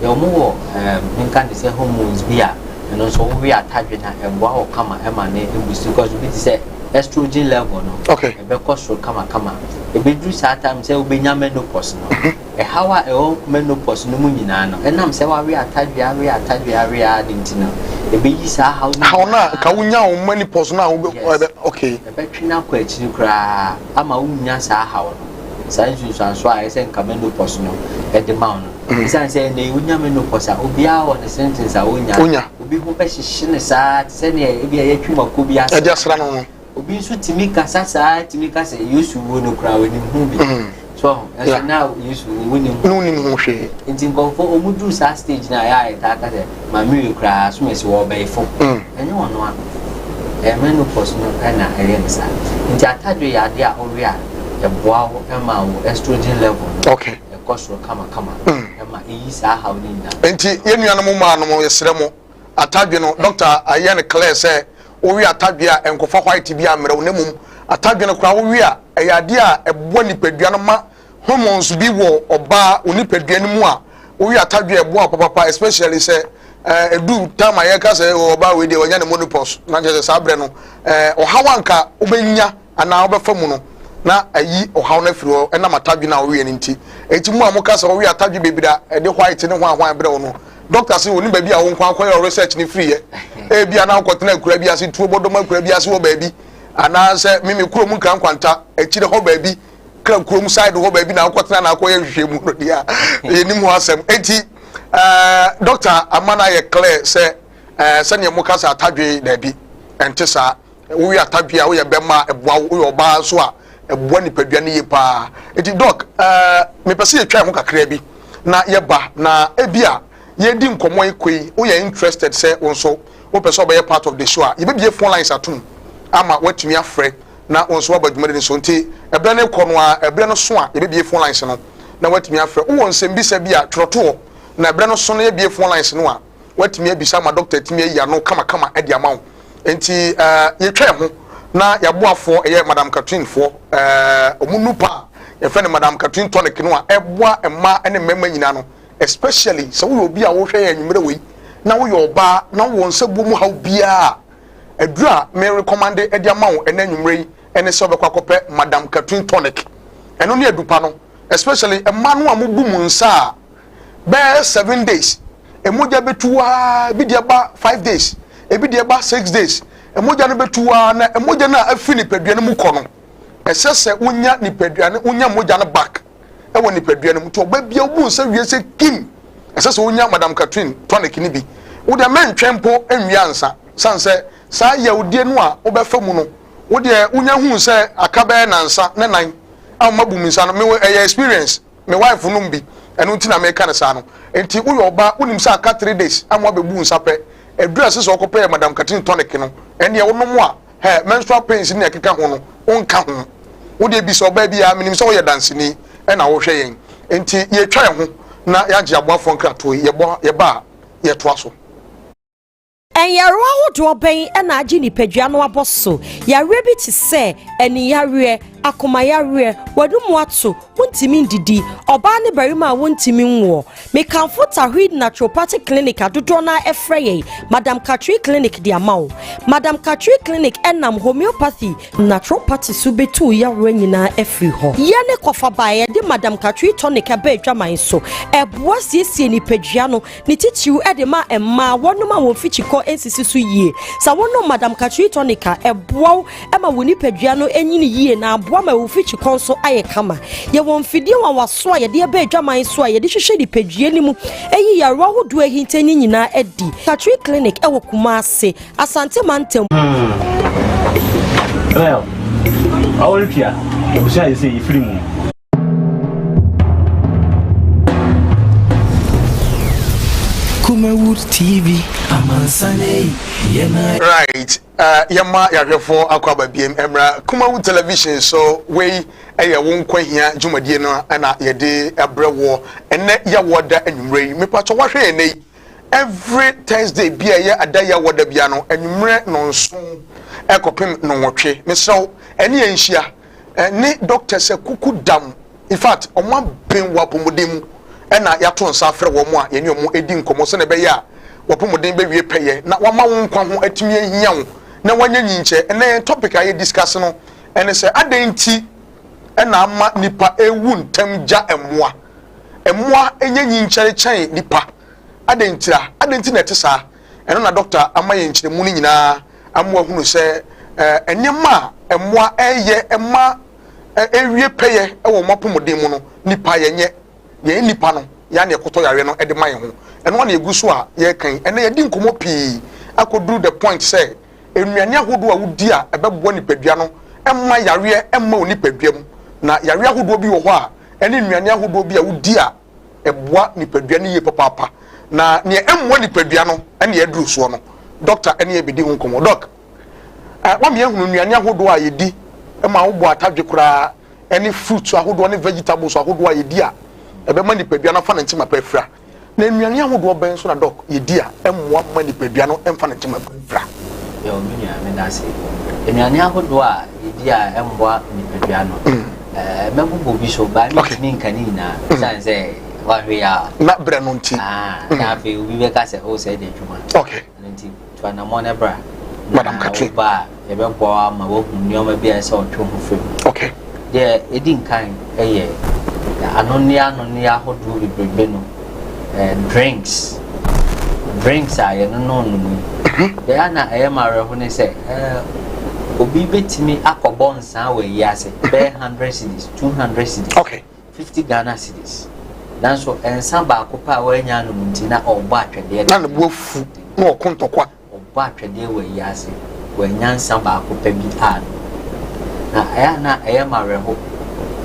Yɛ wɔn wɔ ɛɛm menka ne sɛ hormones bi a ɛno nso wowe atadwe no a ɛboa wo kama ɛma no boost because obi te sɛ estrogen level no. Okay. Ɛbɛkɔ soro kamakama. Ɛbɛduru saa time sɛ wobɛnya menopause no. Ɛhaw a ɛwɔ menopause no mu nyinaa no, ɛnam sɛ wawe atadwe, awe atadwe, awe ara no nti no, ɛbɛyi saa haw no Haw no a nyinaa. nka wonya wo menopause no a wobɛ Yes. ɛbɛ okay. Ɛbɛtwe no akɔ akyiri koraa ama wonnya saa haw no, saa nsunsuansoɔ a ɛyɛ sɛ nka menopause no de ma wo no. Ɛsiane sɛ ɛnnɛ yi wonya menopause a, obiara wɔ ne symptoms a ɔnya. Onya. Obi ho bɛhyehye no saa te sɛ nea ebia yɛatwi mako bi asra. Ɛde asra no no. Obi nso tumi kasa saa tumi ka sɛ Yesu wuo no koraa onim ho bi. So ɔho ɛso na Yesu wuo wonim ho. Na wonim ho hwee. Nti nkurɔfoɔ wɔn duru saa stage no a ɛyɛ a yɛtaa ka sɛ maame wei koraa asomasi wɔ ɔbɛyifo. Ɛnyɛ ɔno a. Ɛyɛ menopause no na ɛyɛ no saa. Nti atadwe yɛ adeɛ a wowe a ɛboa wo ma wo estrogen level no ɛkɔ soro kamakama ɛma ɛyi saa haw no nyinaa. Nti yɛn nuanom mmaa nom yɛsrɛ mo. Atadwe no, doctor ayɛ no clear sɛ wowe atadwe a ɛnkɔfa white bi ammrɛ wo na mmom atadwe no koraa wowe a ɛyɛ adeɛ a ɛboa nipadua no ma hormones bi wɔ ɔbaa wo nipadua no mu a wowe atadwe a ɛboa wo papapa especially sɛ ɛdu time a yɛka sɛ ɔbaa wei deɛ wanya ne menopause na kyerɛ sɛ saa berɛ no ɔhaw anka wobɛnya anaa wobɛfa mu no na ayi ɔhaw no afiri hɔ ɛnam atadwe no a woweɛ no nti. Enti mo a moka sɛ wowe atadwe bebree a ɛde white ne hwan hwan brɛ wo no, doctor se onim baabi a wo nko akɔyɛ research no firiiɛ. Ebia na wokɔtena akura bi ase, tuo bɔdɔm akura bi ase wɔ baabi, anaasɛ me me kurom Nkran Nkwanta akyire hɔ baabi, kra kurom side hɔ baabi na wokɔtena na akɔyɛ nhwehwɛmu no deɛ a, yɛnim ho asɛm. Enti doctor ama no ayɛ clear sɛ sɛdeɛ moka sɛ atadwe daabi, ɛnte saa. Woyɛ atadwe a, woyɛ bɛma a, ɛboa wo. Woyɛ ɔbaa nso a, ɛboa nipadua no yie paa. Nti Doc, ɛɛ mepɛ sɛ yɛtwa ɛho kakraa bi na yɛba na ebi a yɛredi nkɔmmɔ yi kɔ yi, woyɛ interested sɛ wo nso wopɛ sɛ wobɛyɛ part of the show a, yɛbɛbie phone lines atom ama woatumi afrɛ na wo nso woaba dwumadi no so. Nti ɛberɛ no rekɔ no ara, ɛberɛ no so a yɛbɛbie phone lines no na woatumi afrɛ. Wowɔ nsɛmbisa bi a, twerɛ to hɔ na ɛberɛ no so na yɛbie phone lines no a, woatumi abisa ama dɔkta atumi ayi ano kamakama de ama wo. Nti eh, yɛtwa yɛn ho na yɛaboafoɔ ɛyɛ Madam Catherine foɔ eh, ɔmo nupa a yɛfrɛ no Madam Catherine tonic no a ɛboa mmaa ne mmarima nyinaa no, especially sɛ woyɛ obi a wohwɛ yɛn anwummerɛ wei na woyɛ ɔbaa na wowɔ nsabuo mu haw biara a, aduru a me recommande de ama wo ɛnɛ anwummerɛ yi ɛne sɛ wobɛkɔ akɔpɛ Madam Catherine tonic. Ɛno ne adupa no, especially mmaa no a mobu mo nsa a bɛyɛ 7 days mogya bɛtu aa, ebi deɛ ba 5 days, ebi deɛ ba 6 days, mogya no bɛtu aa na mogya no a afiri nipadua no mu kɔ no, ɛsɛ sɛ wonya nipadua no, wonya mogya no back ɛwɔ nipadua no mu. Nti ɔba bia wobu nsa wie sɛ kim, ɛsɛ sɛ wonya Madam Catherine tonic no bi. Wodeɛ mɛntwɛn mpo nwie ansa, san sɛ saa yawudie no a wobɛfa mu no, wodeɛ wonya hu sɛ aka bɛyɛ nansa ne nan a wɔma bu mu nsa no. Mewɔ ɛyɛ experience, me wife nom bi, ɛno nti na meka no saa no. Nti woyɛ ɔbaa, wonim sɛ aka 3 days ama wabɛbu nsa pɛ, aduru a ɛsɛ sɛ ɔkɔpɛ yɛ Madam Catherine tonic no. Ɛneɛ wonom a, hɛ, menstrual pains ne ɛkeka ho no, wonka ho. Wodeɛ bisa ɔbaa bi a menim sɛ woyɛ danseni ɛna wohwɛ yɛn. Nti yɛtwa yɛn ho na yɛagye aboafoɔ nkratoɔ yi, yɛbɔ yɛba a yɛtoa so. Nyarewa ahodoɔ bɛn na agye nipadua no abɔ so? Yareɛ bi te sɛ aniyareɛ, akomayareɛ, w'anum ato, wontumi ndidi, ɔbaa ne barima a wontumi nwoɔ. Mekamfo Tahid Naturopathic Clinic a dodoɔ no ara ɛfrɛ yɛn Madam Katri Clinic de ama wo. Madam Katri Clinic ɛnam homeopathy, naturopathy so bɛtu wo yareɛ nyinaa afiri hɔ. Yɛne kɔfa baeɛ yɛde Madam Katri Tonic ɛba adwaman so. Ɛboa siesie nipadua no, ne titiriw de ma mmaa wɔnom a wɔn fikyikɔ nsisi so yie. Sɛ wonom Madam Katri Tonic a, ɛboa wo ma wo nipadua no nyini yie na aboa ma wo fikyikɔ nso ayɛ kama. Yɛwɔ mfidie nwanwaso a yɛde ɛba adwaman so a yɛde hwehwɛ nipadua no mu, ɛyi yarewa ahodoɔ ahinta no nyinaa adi. Katri Clinic ɛwɔ Kumase, Asante Mantam. Well, ɔwɔretwia abusua yɛ sɛ yɛfiri mu. Kumawood TV, amansane yɛn. Right, yɛma yɛahwɛfoɔ akɔ aba biem mmra Kumawood Television so. Wei ɛyɛ wo nkwa hia dwumadie no ɛna yɛde ɛbrɛ woɔ ɛnɛ yɛwɔ da anwummerɛ yi. Mepatɔ wahwɛ yɛn nɛ yi, every Thursday bi a ɛyɛ ada yɛwɔ da bia no anwummerɛ 7 ɛkɔpem 8, mesrɛ wo ɛne yɛn nhyia ne doctors kuku dam. In fact, ɔmo aben wɔ apɔmuden mu ɛna yɛato nsa afrɛ wɔn a yɛne ɔmo edi nkɔmɔ sɛnɛ ɛbɛyɛ a wɔpɔmuden bɛwie pɛyɛ na wama wo nkwa ho atumi ahia wo na wanya nyinkyɛ. Ɛnɛ yɛn topic a yɛ discuss no ɛne sɛ, adɛn nti ɛna ama nipa ewu ntɛm gya mmoa? Mmoa enya nyinkyɛre kyɛn nipa, adɛn ntira? Adɛn nti na ɛte saa? Ɛno na doctor ama yɛn nkyerɛmu no nyinaa ama wahunu sɛ nneɛma a mmoa ɛyɛ ɛma ɛwie pɛyɛ ɛwɔ wɔn apɔmuden mu no, nipa yɛnyɛ. Yɛn nipa no yɛa na yɛkɔtɔ yareɛ no ɛde ma yɛn ho. Ɛno ana yɛgu so a yɛrekan. Ɛnɛ yɛdi nkɔmmɔ pii akɔduru the point sɛ nnuane ahodoɔ a wodi a ɛbɛboa nipadua no ɛmma yareɛ ɛmma wo nipadua mu, na yareɛ ahodoɔ bi wɔ hɔ a ɛne nnuane ahodoɔ bi a wodi a ɛboa nipadua no yie papaapa, na nea ɛmmoa nipadua no ɛne ɛduru soɔ no, doctor ɛne yɛbɛdi ho nkɔmmɔ. Doc, wama yɛhunu nnuane ahodoɔ a yɛdi ma wobɔ atadwe koraa ɛne fruits ahodoɔ ne vegetables ahodoɔ a yɛdi a ɛbɛma nipadua no afa ne ntoma pa afira. Na nnuane ahodoɔ bɛn nso na Doc yɛdi a ɛmmoa mma nipadua no mfa ne ntoma mfira? Yo, me nua, meda ase. Nnuane ahodoɔ a yɛdi a ɛmmoa nipadua no, eh, mɛbobɔ bi so, baa mentumi nka ne nyinaa, ɛsiane sɛ wahwɛ yi a. Na berɛ no nti. Ah, na afei obi bɛka sɛ, oh, sɛ ɛde adwuma. Okay. Ɛno nti, tu anammɔn na bra. Madam Catherine. Na woba a, yɛbɛboa wo ama woahu nneɛma bi a ɛsɛ sɛ ɔtwe ho firi mu. Okay. Deɛ ɛdi nkan yɛ anonneɛ anonneɛ ahodoɔ bebrebe no, eh, drinks. Drinks a yɛnonom no mu. Mhm. Deɛ a na ɛyɛ ma awerɛho ne sɛ, eh, obi bɛtumi akɔbɔ nsaa wɔ ayi ase bɛyɛ 100 cedis, 200 cedis. Okay. 50 Ghana cedis. Nanso nsa baako pɛ a wannya anom nti na ɔrebɔ atwɛdeɛ. Na ne bo afu na ɔko ntɔkwa. Ɔbɔ atwɛdeɛ wɔ ayi ase, wannya nsa baako pɛ bi annom. Na ɛyɛ a na ɛyɛ me awerɛho.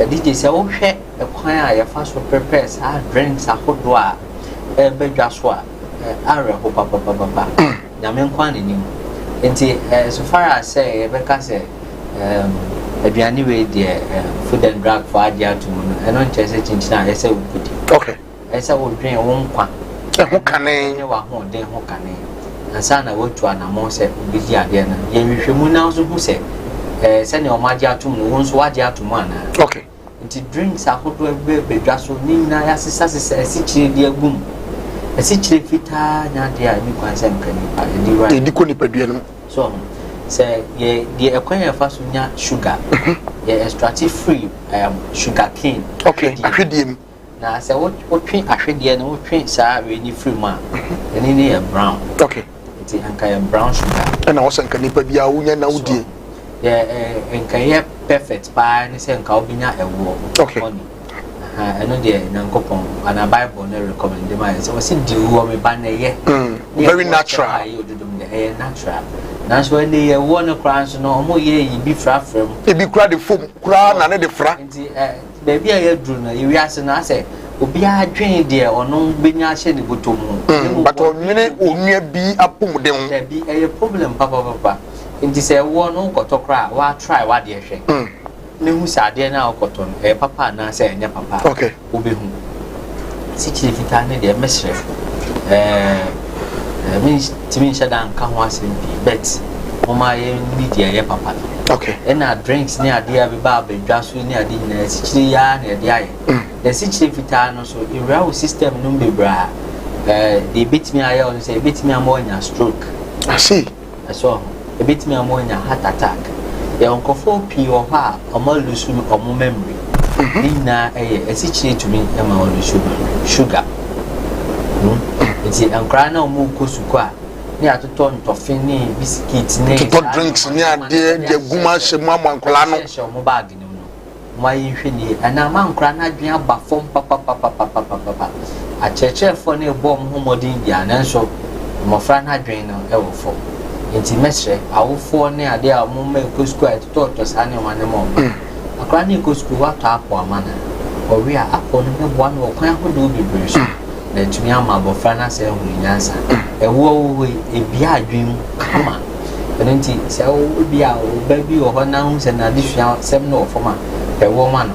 DJ sɛ wohwɛ kwan a yɛfa so prepare saa drinks ahodoɔ a ɛreba dwa so a, awerɛho papapapapa. Nyame nko ara na nim. Nti eh, so far as sɛ yɛbɛka sɛ um, aduane wei deɛ um, food and drug fo agye ato mu no, ɛno nkyerɛ sɛ kyinkyin a ɛsɛ wokɔdi. Okay. Ɛsɛ sɛ wodwen wo nkwa ɛho kane ne w'ahoɔden ho kane ansa na woatu anammɔn sɛ wobɛdi adeɛ no. Yɛ nhwehwɛmu na nso hu sɛ eh, sɛnea wɔn agye atom no, wo nso woagye atom anaa. Okay. Nti drinks ahodoɔ a ɛbɛba dwa so ne nyinaa yɛasesasesa asikyire de agu mu. Asikyire fitaa nyɛ adeɛ a ɛni kwan sɛ nka nipa ɛde wura. Ɛdi kɔ nipadua no mu. So sɛ yɛ deɛ ɛkwan yɛ fa so nya sugar mhm. yɛ extract free um, sugar cane. Okay, ahwedeɛ mu. Na sɛ wotwe ahwedeɛ no wotwe saa wei ni firi mu a ɛne ne yɛ brown. Okay. Nti nka yɛ brown sugar. Ɛna wɔsɛ nka nipa biara wonya na wodie. Yɛ nka yɛ perfect paa ne sɛ nka wobɛnya ɛwoɔ. Okay. Honey. Ɛno deɛ Nyankopɔn anaa Bible no recommend ma yɛ sɛ wɔsi di woɔ me ba na ɛyɛ. Mm, very natural. Ɛyɛ ododom deɛ ɛyɛ natural. Nanso ɛnɛ yɛ woɔ no koraa nso no wɔn yɛ yi bi frafra mu. Ebi koraa de fom koraa na ne de fra. Nti ɛ Baabi a yɛaduru no, ewiase no, asɛ obiara dwen deɛ ɔno bɛnya ahyɛ ne bɔtɔ mu. Mm, but ɔnwene onua bi apɔmuden ho. Dabi, ɛyɛ problem papapapa. Nti sɛ woɔ no wokɔtɔ koraa a, woa try w'adeɛ hwɛ. Mm. Ne hu sɛ adeɛ no a wokɔtɔ no, ɛyɛ papa anaasɛ ɛnyɛ papa a, okay. Wobɛhu. Asikyire fitaa no deɛ mɛsrɛ, ɛɛ, mentumi nhyɛ da nka ho asɛm pii, but momma yɛnni deɛ ɛyɛ papa no. Okay. Ɛna drinks ne adeɛ a bɛba abɛdwa so ne adeɛ nyinaa asikyire yi ara na ɛde ayɛ. Mm. Na asikyire fitaa no so, ewura wo system no mu bebree a, ɛɛ, deɛ ebɛtumi ayɛ wo no sɛ ebɛtumi ama woanya stroke. I see. Ɛsɔ ho. Ebetumi ama woanya heart attack. Yɛwɔ nkurɔfoɔ pii wɔ hɔ a wɔalusu wɔn memory. Ne nyinaa ɛyɛ asikyire tumi ma wɔlusu memory. Sugar. Hmm? Nti nkwadaa na wɔrekɔ sukuu a ne yɛatotɔ ntɔfe ne bisikit ne totɔ drinks ne adeɛ de agu mu ahyɛ mu ama nkwadaa no. Hyɛ wɔn baage no mu no. Momma yɛnhwɛ no yie. Ɛnnɛ ama nkwadaa no adwene aba fam papapapapapapa. Akyerɛkyerɛfoɔ no rebɔ wɔn ho mmɔden biara nanso mmɔfra no adwene no wɔ fam. Nti mɛsrɛ awofoɔ ne adeɛ a wɔn mma ɛkɔ sukuu a ɛtotɔtotɔ saa nneɛma no ma wɔn. Akwadaa no rekɔ sukuu woatɔ apple ama no a, ɔwe a apple no bɛboa no wɔ kwan ahodoɔ bebree so na atumi ama abɔfra no asɛ ahunu nyansa. Ɛwoɔ wɔ hɔ yi, ɛbue adwene mu kama. Ɛno nti, sɛ ebia wo ba bi wɔ hɔ na wohu sɛ n'adesua sɛm no wɔ fam a, pɛ woɔ ma no.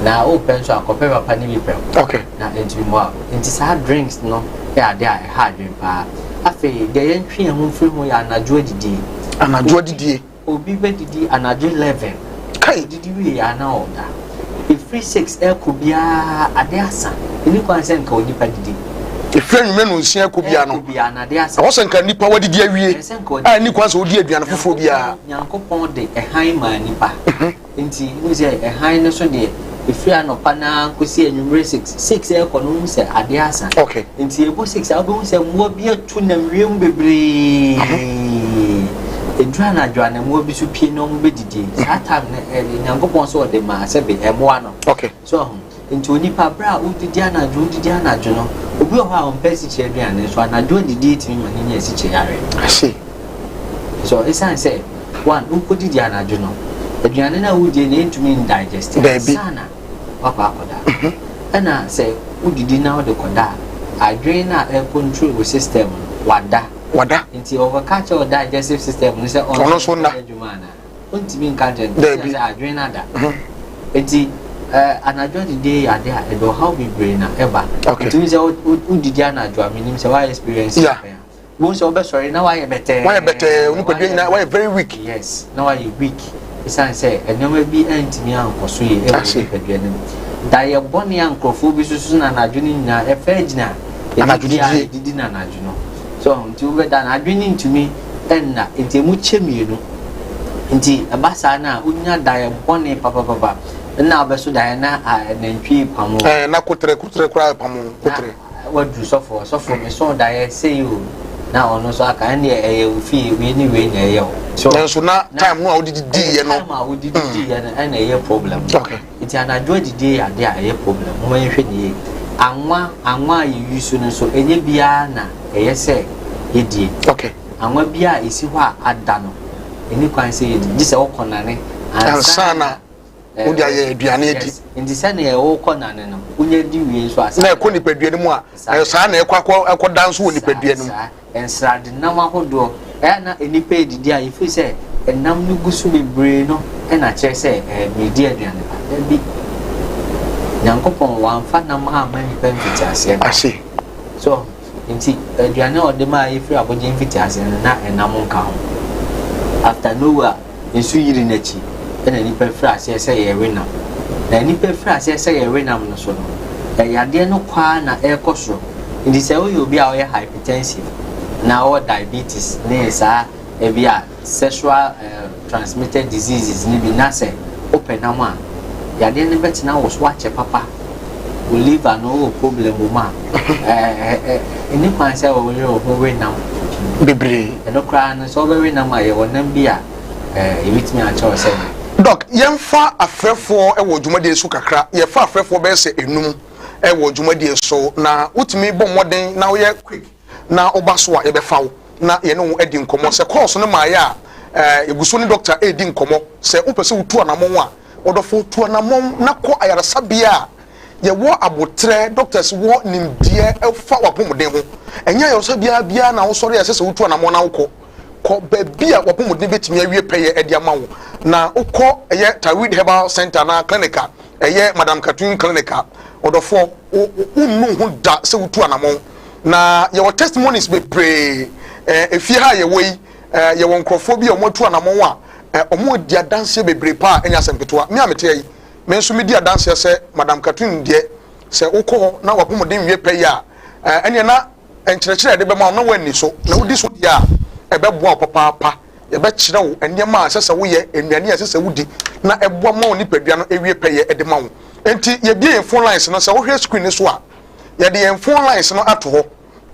Na wopɛ nso a, kɔpɛ papa no bi prɛko. Okay. Na ɛntumi mmoa wo. Nti saa drinks no yɛ adeɛ a ɛha adwene paa. Afei, deɛ yɛntwe yɛn ho mfiri ho yɛ anadwo adidie. Anadwo adidie. Obi bɛdidi anadwo 11. Kai! Odidi wie a na ɔda. Ɛfiri 6 ɛrekɔ biara ade asa. Ɛnni kwan sɛ nka onipa didi. Ɛfiri anwummerɛ nnɔnsia ɛrekɔ biara no, Ɛrekɔ biara na ade asa. ɛwɔ sɛ nka nipa wadidi awie Ɛsɛ sɛ nka ɔdidi. a ɛnni kwan sɛ ɔdi aduane foforɔ biara. Nyankopɔn de ɛhan maa nipa. Nti wohu sɛ ɛhan no so deɛ, ɛfiri anɔpa no ara kɔsi anwummerɛ 6, 6 ɛrekɔ no wohu sɛ adeɛ asa. Okay. Nti ɛbɔ 6 a wobɛhu sɛ mmoa bi atu nam wiem bebree. Ɛduru anadwo a na mmoa bi so pie na wɔn bɛdidi. Saa time no ɛ Nyankopɔn sɛ ɔde maa sɛbe mmoa no. Okay. So ahu. Nti onipa berɛ a wodidi anadwo wodidi anadwo no, obi wɔ hɔ a ɔmpɛ asikyire aduane nso anadwo adidie tumi ma no nya asikyire yareɛ. I see. So ɛsiane sɛ one wokɔdidi anadwo no, aduane no a wodie no ɛntumi ndigest Daabi. ansa na wakɔ akɔda. Ɛna sɛ wodidi na wode kɔda a, adwene no a ɛcontrol wo system no, wada. Wada. Nti ɔbɛka kyerɛ wo digestive system no sɛ Ɔno nso nna. ɔnyɛ adwuma anaa? Ɔntumi nka nkyerɛ no. Daabi. Sɛ adwene no ada. Nti Anadwo adidie yɛ adeɛ a ɛde ɔhaw bebree na ɛba. Nti sɛ wodidi anadwo a, menim sɛ woayɛ experience pɛn a, wohu sɛ wobɛsɔre na woayɛ bɛtɛɛ. Woayɛ bɛtɛɛ, wo nipadua nyinaa woayɛ very weak. Yes, na woayɛ weak. Ɛsiane sɛ nneɛma bi antumi ankɔ so yie ɛwɔ nipadua no mu. Daeɛ bɔne a nkurɔfoɔ bi susu no anadwo no nyinaa ɛfɛ gyina anadwo didi a yɛdidi no anadwo no. So nti wobɛda no adwene no ntumi nna nti emu kyɛ mmienu. Nti ɛba saa no a wonya daeɛ bɔne papapapa. Nna wobɛso daeɛ na nantwie pamo. Ɛɛ na kotere kotere koraa pamo kotere. Na waduru sɔfo sɔfo meso daeɛ sei o na ɔno nso aka ɛndeɛ ɛyɛ wo fie wei ne wei na ɛyɛ o. So nanso na time no a wodidi diiɛ no. Time a wodidi diiɛ no ɛna ɛyɛ problem. Okay. Nti anadwo adidie yɛ adeɛ a ɛyɛ problem. Momma yɛnhwɛ ne yie. Anwa anwa a yɛ use no nso ɛnyɛ biara na ɛyɛ sɛ yɛdie. Okay. Anwa biara a ɛsi hɔ a ada no ɛni kwan sɛ yɛdi gye sɛ wokɔ nane ansa na wode ayɛ aduane adi. Nti sɛdeɛ wokɔ nane no wonya di wie nso a na ɛkɔ nipadua no mu a saa na ɛkɔ akɔ ɛkɔda nso wɔ nipadua no mu. Nsradenam ahodoɔ ɛyɛ na nnipa redidi a yɛfiri sɛ ɛnam no gu so bebree no ɛna kyerɛ sɛ ɛɛ meredi aduane pa. Dabi, Nyankopɔn wamfa nam amma nnipa mfitiaseɛ no. Ase. So nti aduane a ɔde maa yɛfiri abɔdeɛ mfitiaseɛ no na ɛnam nka ho. After Noah nsu yiri no akyi na nnipa firi aseɛ sɛ yɛrewe nam. Na nnipa firi aseɛ sɛ yɛrewe nam no so no, yadeɛ no kɔ ara na ɛrekɔ soro. Nti sɛ woyɛ obi a ɔyɛ hypertensive anaa ɔwɔ diabetes ne saa ebi a sexual transmitted diseases no bi na sɛ wopɛ nam a, yadeɛ no bɛtena wo so akyɛ papa. Wo liver no wowɔ problem wɔ mu a, ɛnni kwan sɛ woyere wo ho we nam pii. Bebree. Ɛno koraa no, sɛ wobɛwe nam a, yɛwɔ nam bi a yɛbɛtumi akyerɛ wo sɛ we. Doc, yɛmfa afrɛfoɔ wɔ dwumadie so kakra. Yɛfa afrɛfoɔ bɛyɛ sɛ enum wɔ dwumadie so, na wotumi bɔ mmɔden na woyɛ quick na woba so a, yɛbɛfa wo na yɛne wo adi nkɔmmɔ. Sɛ calls no maeɛ a, yɛgu so ne doctor redi nkɔmmɔ. Sɛ wopɛ sɛ wotu anammɔn a, Ɔdɔfo, tu anammɔn na kɔ ayaresabea a yɛwɔ aboterɛ, doctors wɔ nimdeɛ fa w'apɔmuden ho. Ɛnyɛ ayaresabea biara na wosɔre a ɛsɛ sɛ wotu anammɔn na wokɔ. Kɔ baabi a w'apɔmuden bɛtumi awie pɛyɛ de ama wo. Na wokɔ ɛyɛ Tawid Herbal Center anaa clinic a, ɛyɛ Madam Katun clinic a, ɔdɔfoɔ, wo, wonnu ho da sɛ wotu anammɔn. Na yɛwɔ testimonies bebree. Eh, efie ha a yɛwɔ yi, eh, yɛwɔ nkurɔfoɔ bi a wɔatu anammɔn a Wɔredi adanseɛ bebree paa a ɛnyɛ asɛm ketewa. Me a mete ha yi, me nso medi adanseɛ sɛ Madam Katun deɛ, sɛ wokɔ hɔ na w'apɔmuden nwie pɛ yɛ a, ɛnneɛ na nkyerɛkyerɛ a yɛde bɛma wo na woanni so, na wodi so deɛ a, ɛbɛboa wo papaapa. Yɛbɛkyerɛ wo nneɛma a ɛsɛ sɛ woyɛ, nnuane a ɛsɛ sɛ wodi na ɛboa ma wo nipadua no wie pɛyɛ de ma wo. Enti yɛbue yɛn phone lines no, sɛ wohwɛ screen no so a, yɛde yɛn phone lines no ato hɔ.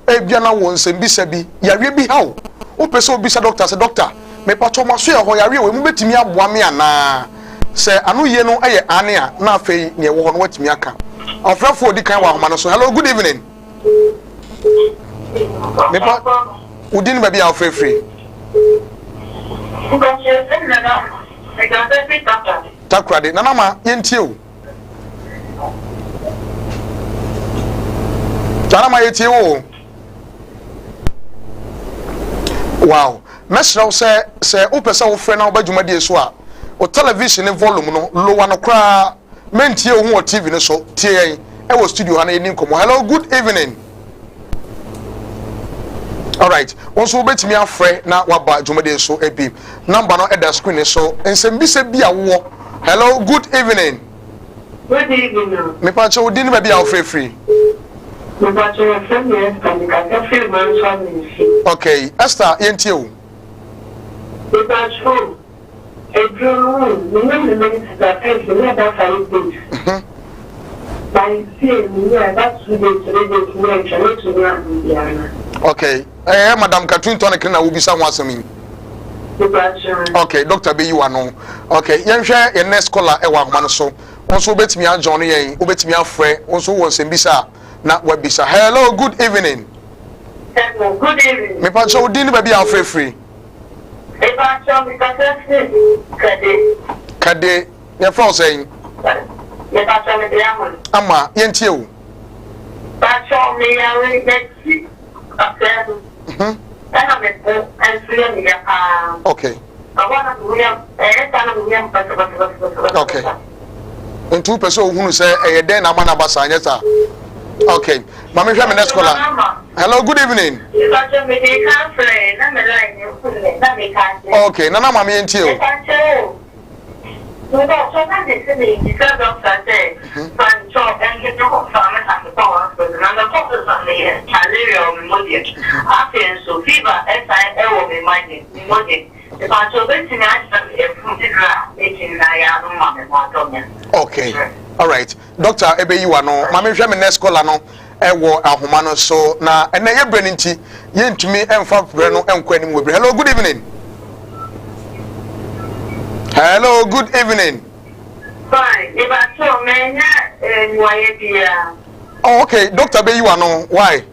Ebia na wowɔ nsɛmbisa bi, yareɛ bi ha wo, wopɛ sɛ wobisa dɔkta sɛ, Dɔkta, mepakyɛw maso yɛ hɔ, yareɛ wei mobɛtumi aboa me anaa? Sɛ ano yie no yɛ aane a, na afei nea ɛwɔ hɔ no woatumi aka. Ɔfrɛfoɔ a ɔdi kan wɔ ahoma no so, Hello, good evening. Mepa, wo din ne baabi a wofrɛ firi? Takoradi. Nana ma yɛntie o. Nana ma yɛtie wo o. Wow. Mɛsrɛ wo sɛ sɛ wopɛ sɛ wofrɛ na woba dwumadie so a, wo television ne volume no lower no koraa. Mentie wo ho wɔ TV no so. Tie yɛn ɛwɔ studio ha na yɛni nkɔmmɔ. Hello, good evening. Alright, wo nso wobɛtumi afrɛ na waba dwumadie so bi. Number no ɛda screen no so. Nsɛmbisa bi a wowɔ. Hello, good evening. Good evening o. Mepakyɛ wo din ne baabi a wofrɛ firi. Mepakyɛ yɛfrɛ me Esther, mekasa firi Manso Amenfi. Okay, Esther yɛntie wo. Mepakyɛ o, aduro no wo menom no menses a first no na ɛba 5 days. By sei menya ɛba 2 days 3 days na atwa, mɛtumi anom bi anaa? Okay, ɛyɛ Madam Katun Tonic na wobisa ho asɛm yi. Okay, doctor bɛyi w'ano. Okay, yɛnhwɛ yɛn next caller ɛwɔ ahoma no so. Wo nso wobɛtumi ajoin yɛn, wobɛtumi afrɛ, wo nso wowɔ nsɛmbisa a na wabisa. Hello, good evening. Hello, good evening. Mepakyɛ wo din ne baabi a wofrɛ firi. Mepakyɛ mekasa firi Kade. Kade, yɛfrɛ wo sɛn? Mepakyɛ mede ama. Ama, yɛntie wo. Pakyɛ meyare m'akyi kakra bi. Ɛna me bo nso yɛ me ya paa. Okay. Ɛhɔ na me ho yɛ ɛyɛ saa na me ho yɛ me basabasabasabasa. Okay. Nti wopɛ sɛ ohunu sɛ ɛyɛ dɛn na ama no aba saa nyɛ saa? Okay. Ma mehwɛ me next caller. Hello, good evening. Okay, nana maame yɛn tie o. Okay, all right. Doctor ebeyi wa no. Maame hwɛ me next caller no ɛwɔ ahoma no so na ɛnɛ yɛ brɛ no nti yɛntumi ɛnfa brɛ no ɛnkɔ anim wɔ brɛ. Hello, good evening. Hello, good evening. Fine, mebatɔ mɛnya mmuayɛ biara. Oh, okay, doctor bɛyi wa no. Why?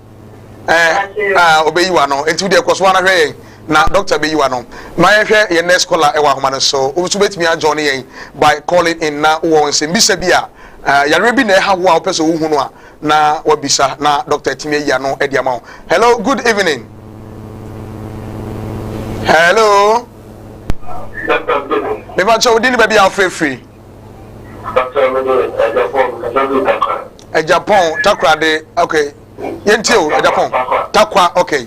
Eh, ah, obeyi wa no. Nti deɛ kɔ so ara hwɛ yɛn na doctor bɛyi wa no. Ma yɛhwɛ yɛn next caller ɛwɔ ahoma no so. Wo nso bɛtumi ajoin yɛn by calling in na wowɔ nsɛmbisa bi a eh, yareɛ bi na ɛha wo a wopɛ sɛ wohu no a na wabisa na doctor atumi ayi ano de ama wo. Hello, good evening. Hello. Mepa kyɛ wo din ne baabi a wofrɛ firi. Japan takoradi okay yɛntie o Japan takwa okay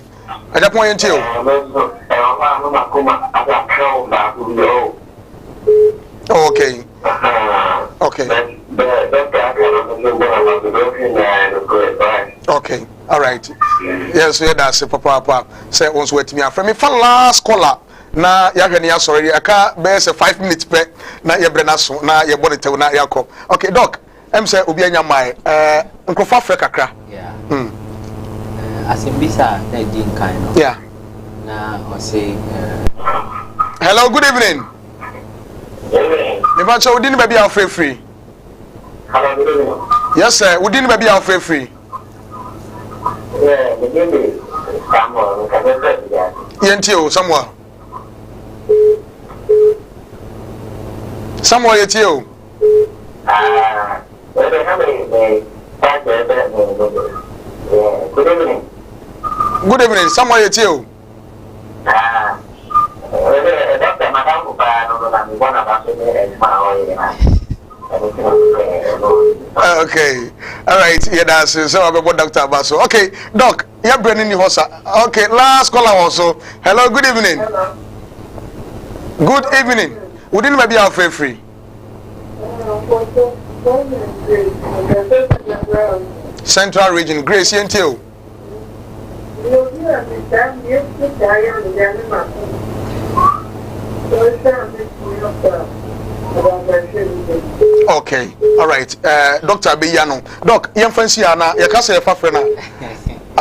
Japan yɛntie o. Oh, okay okay okay all right yɛn nso yɛda ase papaapa sɛ wɔn nso watumi afrɛ me fa last caller na yɛahwɛ ne yɛasɔre ɛka bɛyɛ sɛ 5 minutes pɛ na yɛbrɛ no aso na yɛbɔ ne tɛw na yɛakɔ. Okay doc, ɛm sɛ obi anya mmae, ɛɛ nkurɔfoɔ afrɛ kakra. Yeah. Asɛmbisa a na ɛdi nkan no. Yeah. Na ɔse. Hello, good evening. Mepa kyɛ wo din ne baabi a wofrɛ firi. Hello, good evening. Yes sir, wo din ne baabi a wofrɛ firi. Yeah, me din de Samuel, mekasa firi Afidiase. Yɛntie o, Samuel. Samuel yɛtie o. Ah, wede na me me ba kyerɛ sɛ me me yeah, good evening. Good evening, Samuel yɛtie o. Ah, wede dɔkta madamfo paa no na mebɔ n'aba so ne adwuma a ɔyɛ na. Okay, all right. Yeah, that's it. So I'm about Doctor Abaso. Okay, Doc, you're bringing the horse. Okay, last caller also. Hello, good evening. Hello. Good evening. We didn't maybe our free. Central Region, Grace Yentio. Okay, all right. Doctor Beyano, Doc, yɛmfa nsi ha na yɛka sɛ yɛfa frɛ no.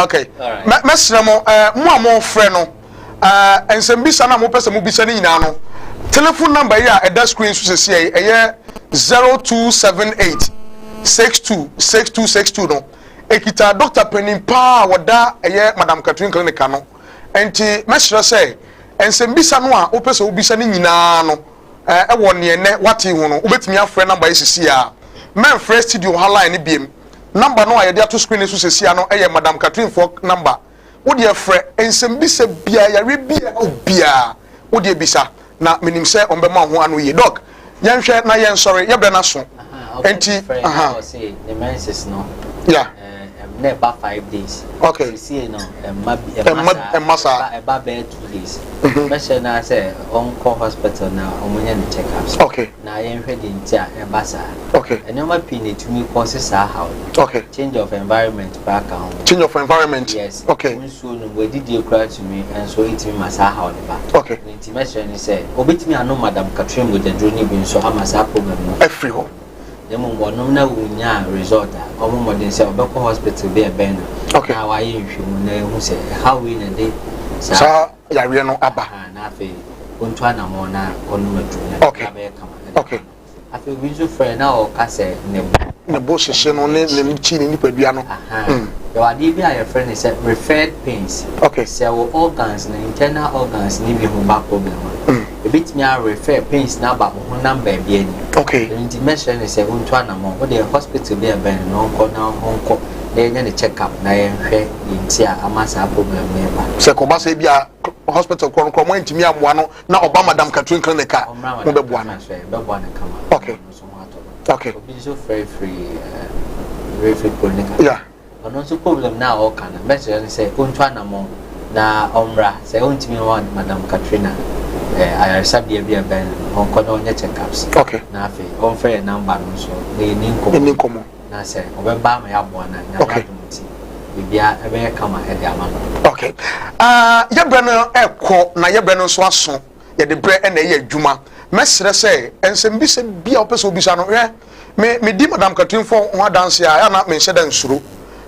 Okay. Mɛsrɛ mo, mo a mofrɛ no, nsɛmbisa no a mopɛ sɛ mobisa no nyinaa no, telephone number yi a ɛda screen so sɛsi yi, ɛyɛ 0278 62 6262 no. Ɛkita dɔkta panin paa a wɔda ɛyɛ Madam Catherine Clinic ano. Ɛnti mɛsrɛ sɛ nsɛmbisa no a wopɛ sɛ wobisa no nyinaa no ɛwɔ neɛ nnɛ woate ho no wobɛtumi afrɛ number yi sisi a. Mɛnfrɛ studio ha line no biem. Number no a yɛde ato screen no so sɛsi a no ɛyɛ Madam Catherine foɔ number. Wo deɛ frɛ nsɛmbisa biara, yareɛ biara ɛhaw biara wo deɛ bisa na menim sɛ wɔbɛma wo ho ano yie. Doc, yɛnhwɛ na yɛnsɔre, yɛ berɛ no aso. Enti, aha. Ɔse ne menses no. Yeah. Na ɛba 5 days. Okay. Sesie no ɛmma ɛmma ɛmma saa. Ɛba bɛyɛ 2 days. Mɛhyɛ no sɛ ɔnkɔ hospital na ɔmonyɛ ne check ups. Okay. Na yɛnhwɛ deɛ nti a ɛba saa. Okay. Nneɛma pii na ɛtumi kɔse saa haw no. Okay. Change of environment koraa ka ho. Change of environment. Yes. Okay. Nsuo no wadidie koraa tumi nso ɛtumi ma saa haw no ba. Okay. Nti mɛkyerɛ ne sɛ obɛtumi anom Madam Catherine mogyaduro no bi nso ama saa problem no afiri hɔ. Na mmom wɔnom na wonya result a ɔmo mmɔden sɛ ɔbɛkɔ hospital bi a ɛbɛn no. Okay. Na wayɛ nhwɛmu na ehu sɛ ɛhaw wei na ɛde saa yareɛ no aba. Na afei ontu anammɔn na ɔnom aduro na okay. abɛyɛ kama. Okay. Afei obi nso frɛ na ɔka sɛ ne bo. Ne bo hyehye no ne ne kyi ne nipadua no. Yɛwɔ adeɛ bi a yɛfrɛ no sɛ referred pains. Okay. Sɛ wo organs no, internal organs ne bi ho ba problem a, ebitumi a refer pains na aba wo honam baabi ani. Okay. Ɛno nti mɛhyerɛ no sɛ ɔntu anammɔn. Wo deɛ hospital bi a ɛbɛn no na ɔnkɔ na ɔnkɔ na yɛnyɛ ne check up na yɛnhwɛ deɛ nti a ama saa problem no reba. Sɛ kɔba sɛ bi a hospital korɔ no korɔ mo antumi ammoa no na ɔba Madam Catherine Clinic a, Ɔmmra mo bɛboa no. Madam Catherine bɛboa no kama. Okay. Ɔno nso ho atɔ no. Obi nso frɛ firi refiri kuro ne ka. Ɔno nso problem na ɔka no, mɛkyerɛ no sɛ ɔntu anammɔn na ɔmmra. Sɛ ɔntumi wɔ Madam Katrina ayaresabea bi a ɛbɛn no, ɔnkɔ na ɔnyɛ check-ups. Na afei ɔmfrɛ yɛn number no nso na yɛni nkɔmmɔ. Ɛni nkɔmmɔ. Na sɛ ɔbɛba ama yɛaboa no a, Nyame adom nti, biribiara ɛbɛyɛ kama ɛde ama no. Okay. Yɛbrɛ no ɛkɔ na yɛbrɛ no nso aso. Yɛde brɛ ɛna ɛyɛ adwuma. Mɛsrɛ sɛ nsɛmbisa bi a wopɛ sɛ wobisa no, hwɛ, me medi Madam Catherine fo ho adanse a, ɛyɛ na menhyɛ da nsuro.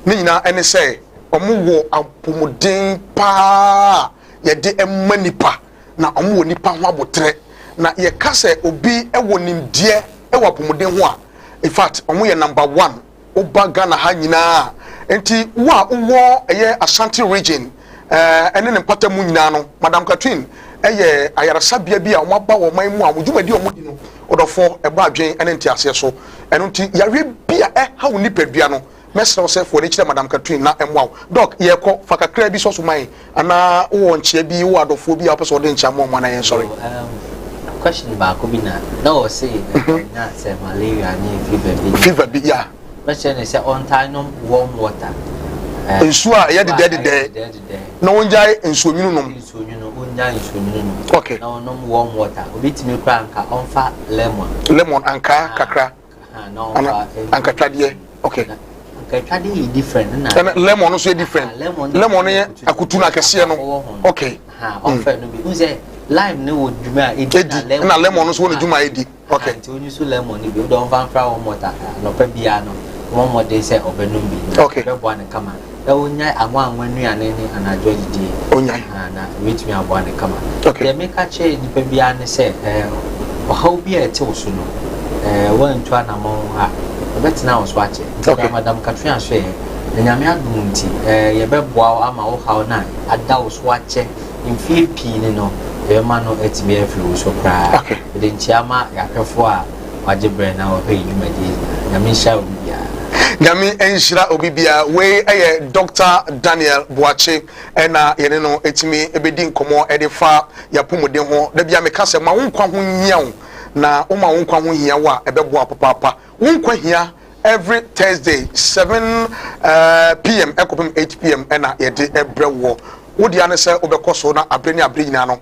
Ne nyinaa ɛne sɛ ɔmo wɔ apɔmuden paa yɛde ɛma nipa, na ɔmo wɔ nipa ho abotrɛ. Na yɛka sɛ obi ɛwɔ nimdeɛ ɛwɔ apɔmuden ho a, in fact, ɔmo yɛ number one woba Ghana ha nyinaa. Nti wo a wowɔ ɛyɛ Ashanti Region ɛne ne mpata mu nyinaa no, Madam Catherine ɛyɛ ayaresabea bi a wɔn aba wɔn man mu a wɔn dwumadi a wɔn di no, ɔdɔfoɔ, ɛbɔ adwen ɛne nteaseɛ so. Ɛno nti yareɛ bi a ɛha wo nipadua no, mɛsrɛ wo sɛ fo ani kyerɛ Madam Catherine na ɛmmoa wo. Doc, yɛkɔ fa kakra bi sɔ so man anaa wowɔ nkyea bi, wowɔ adɔfoɔ bi a wopɛ sɛ wɔde nkyea mmoa mu anaa yɛn sɔre? Question baako bi na wɔ se na sɛ malaria ne fever bi. Fever bi ya. Mɛkyerɛ ne sɛ ɔntaa nom warm water. Nsuo a ɛyɛ dedɛdedɛ na wɔngyae nsuo nwunu nom. Nsuo nwunu, ɔngyae nsuo nwunu nom. Na ɔnom warm water. Obi tumi kora nka ɔmfa lemon. Lemon ankaa kakra. Na ɔmfa ankatwadeɛ, okay. Ankatwadeɛ yɛ different na. Ɛna lemon nso yɛ different. Lemon. Lemon yɛ akutu na akɛseɛ no, okay. Ɔmfa no bi n sɛ lime ne wɔ dwuma a edi. Edi na lemon nso wɔ ne dwuma a edi, okay. Nti onye so lemon ni bi o de ɔmfa nfra warm water anɔpa biara no, wɔn mmɔden sɛ ɔbɛnum bi na ɔbɛboa ne kama, na onyae anwa anwa nnuane ne anadwo adidie. Onyae. Na ebetumi aboa ne kama. Deɛ meka kyerɛ nipa biara ne sɛ ɔhaw bi a ɛte wo so no, wɔntu anammɔn a ɛbɛtena wo so akyɛ. Nti Madam Katrina so yɛ na Nyame adom nti yɛbɛboa wo ama wo haw no a ada wo so akyɛ mfie pii ne no, yɛbɛma no atumi afiri wo so koraa. Mede nkyia ma yɛahwɛfoɔ a wagye berɛ na wɔhwɛ yi dwumadie nyinaa. Nyame nhyira obi biara. Nyame nhyira obi biara. Wei yɛ Dr Daniel Boakye ɛna yɛne no ɛtumi ɛbɛdi nkɔmmɔ ɛde fa yɛapɔmuden ho. Da bia meka sɛ ma wo nkwa ho hia wo, na woma wo nkwa ho hia wo a, ɛbɛboa papaapa. Wo nkwa hia every Thursday 7 pm ɛkɔpem 8 pm ɛna yɛde ɛbrɛ wɔ wo dea ne sɛ wobɛkɔ so na abere ne abere nyinaa no.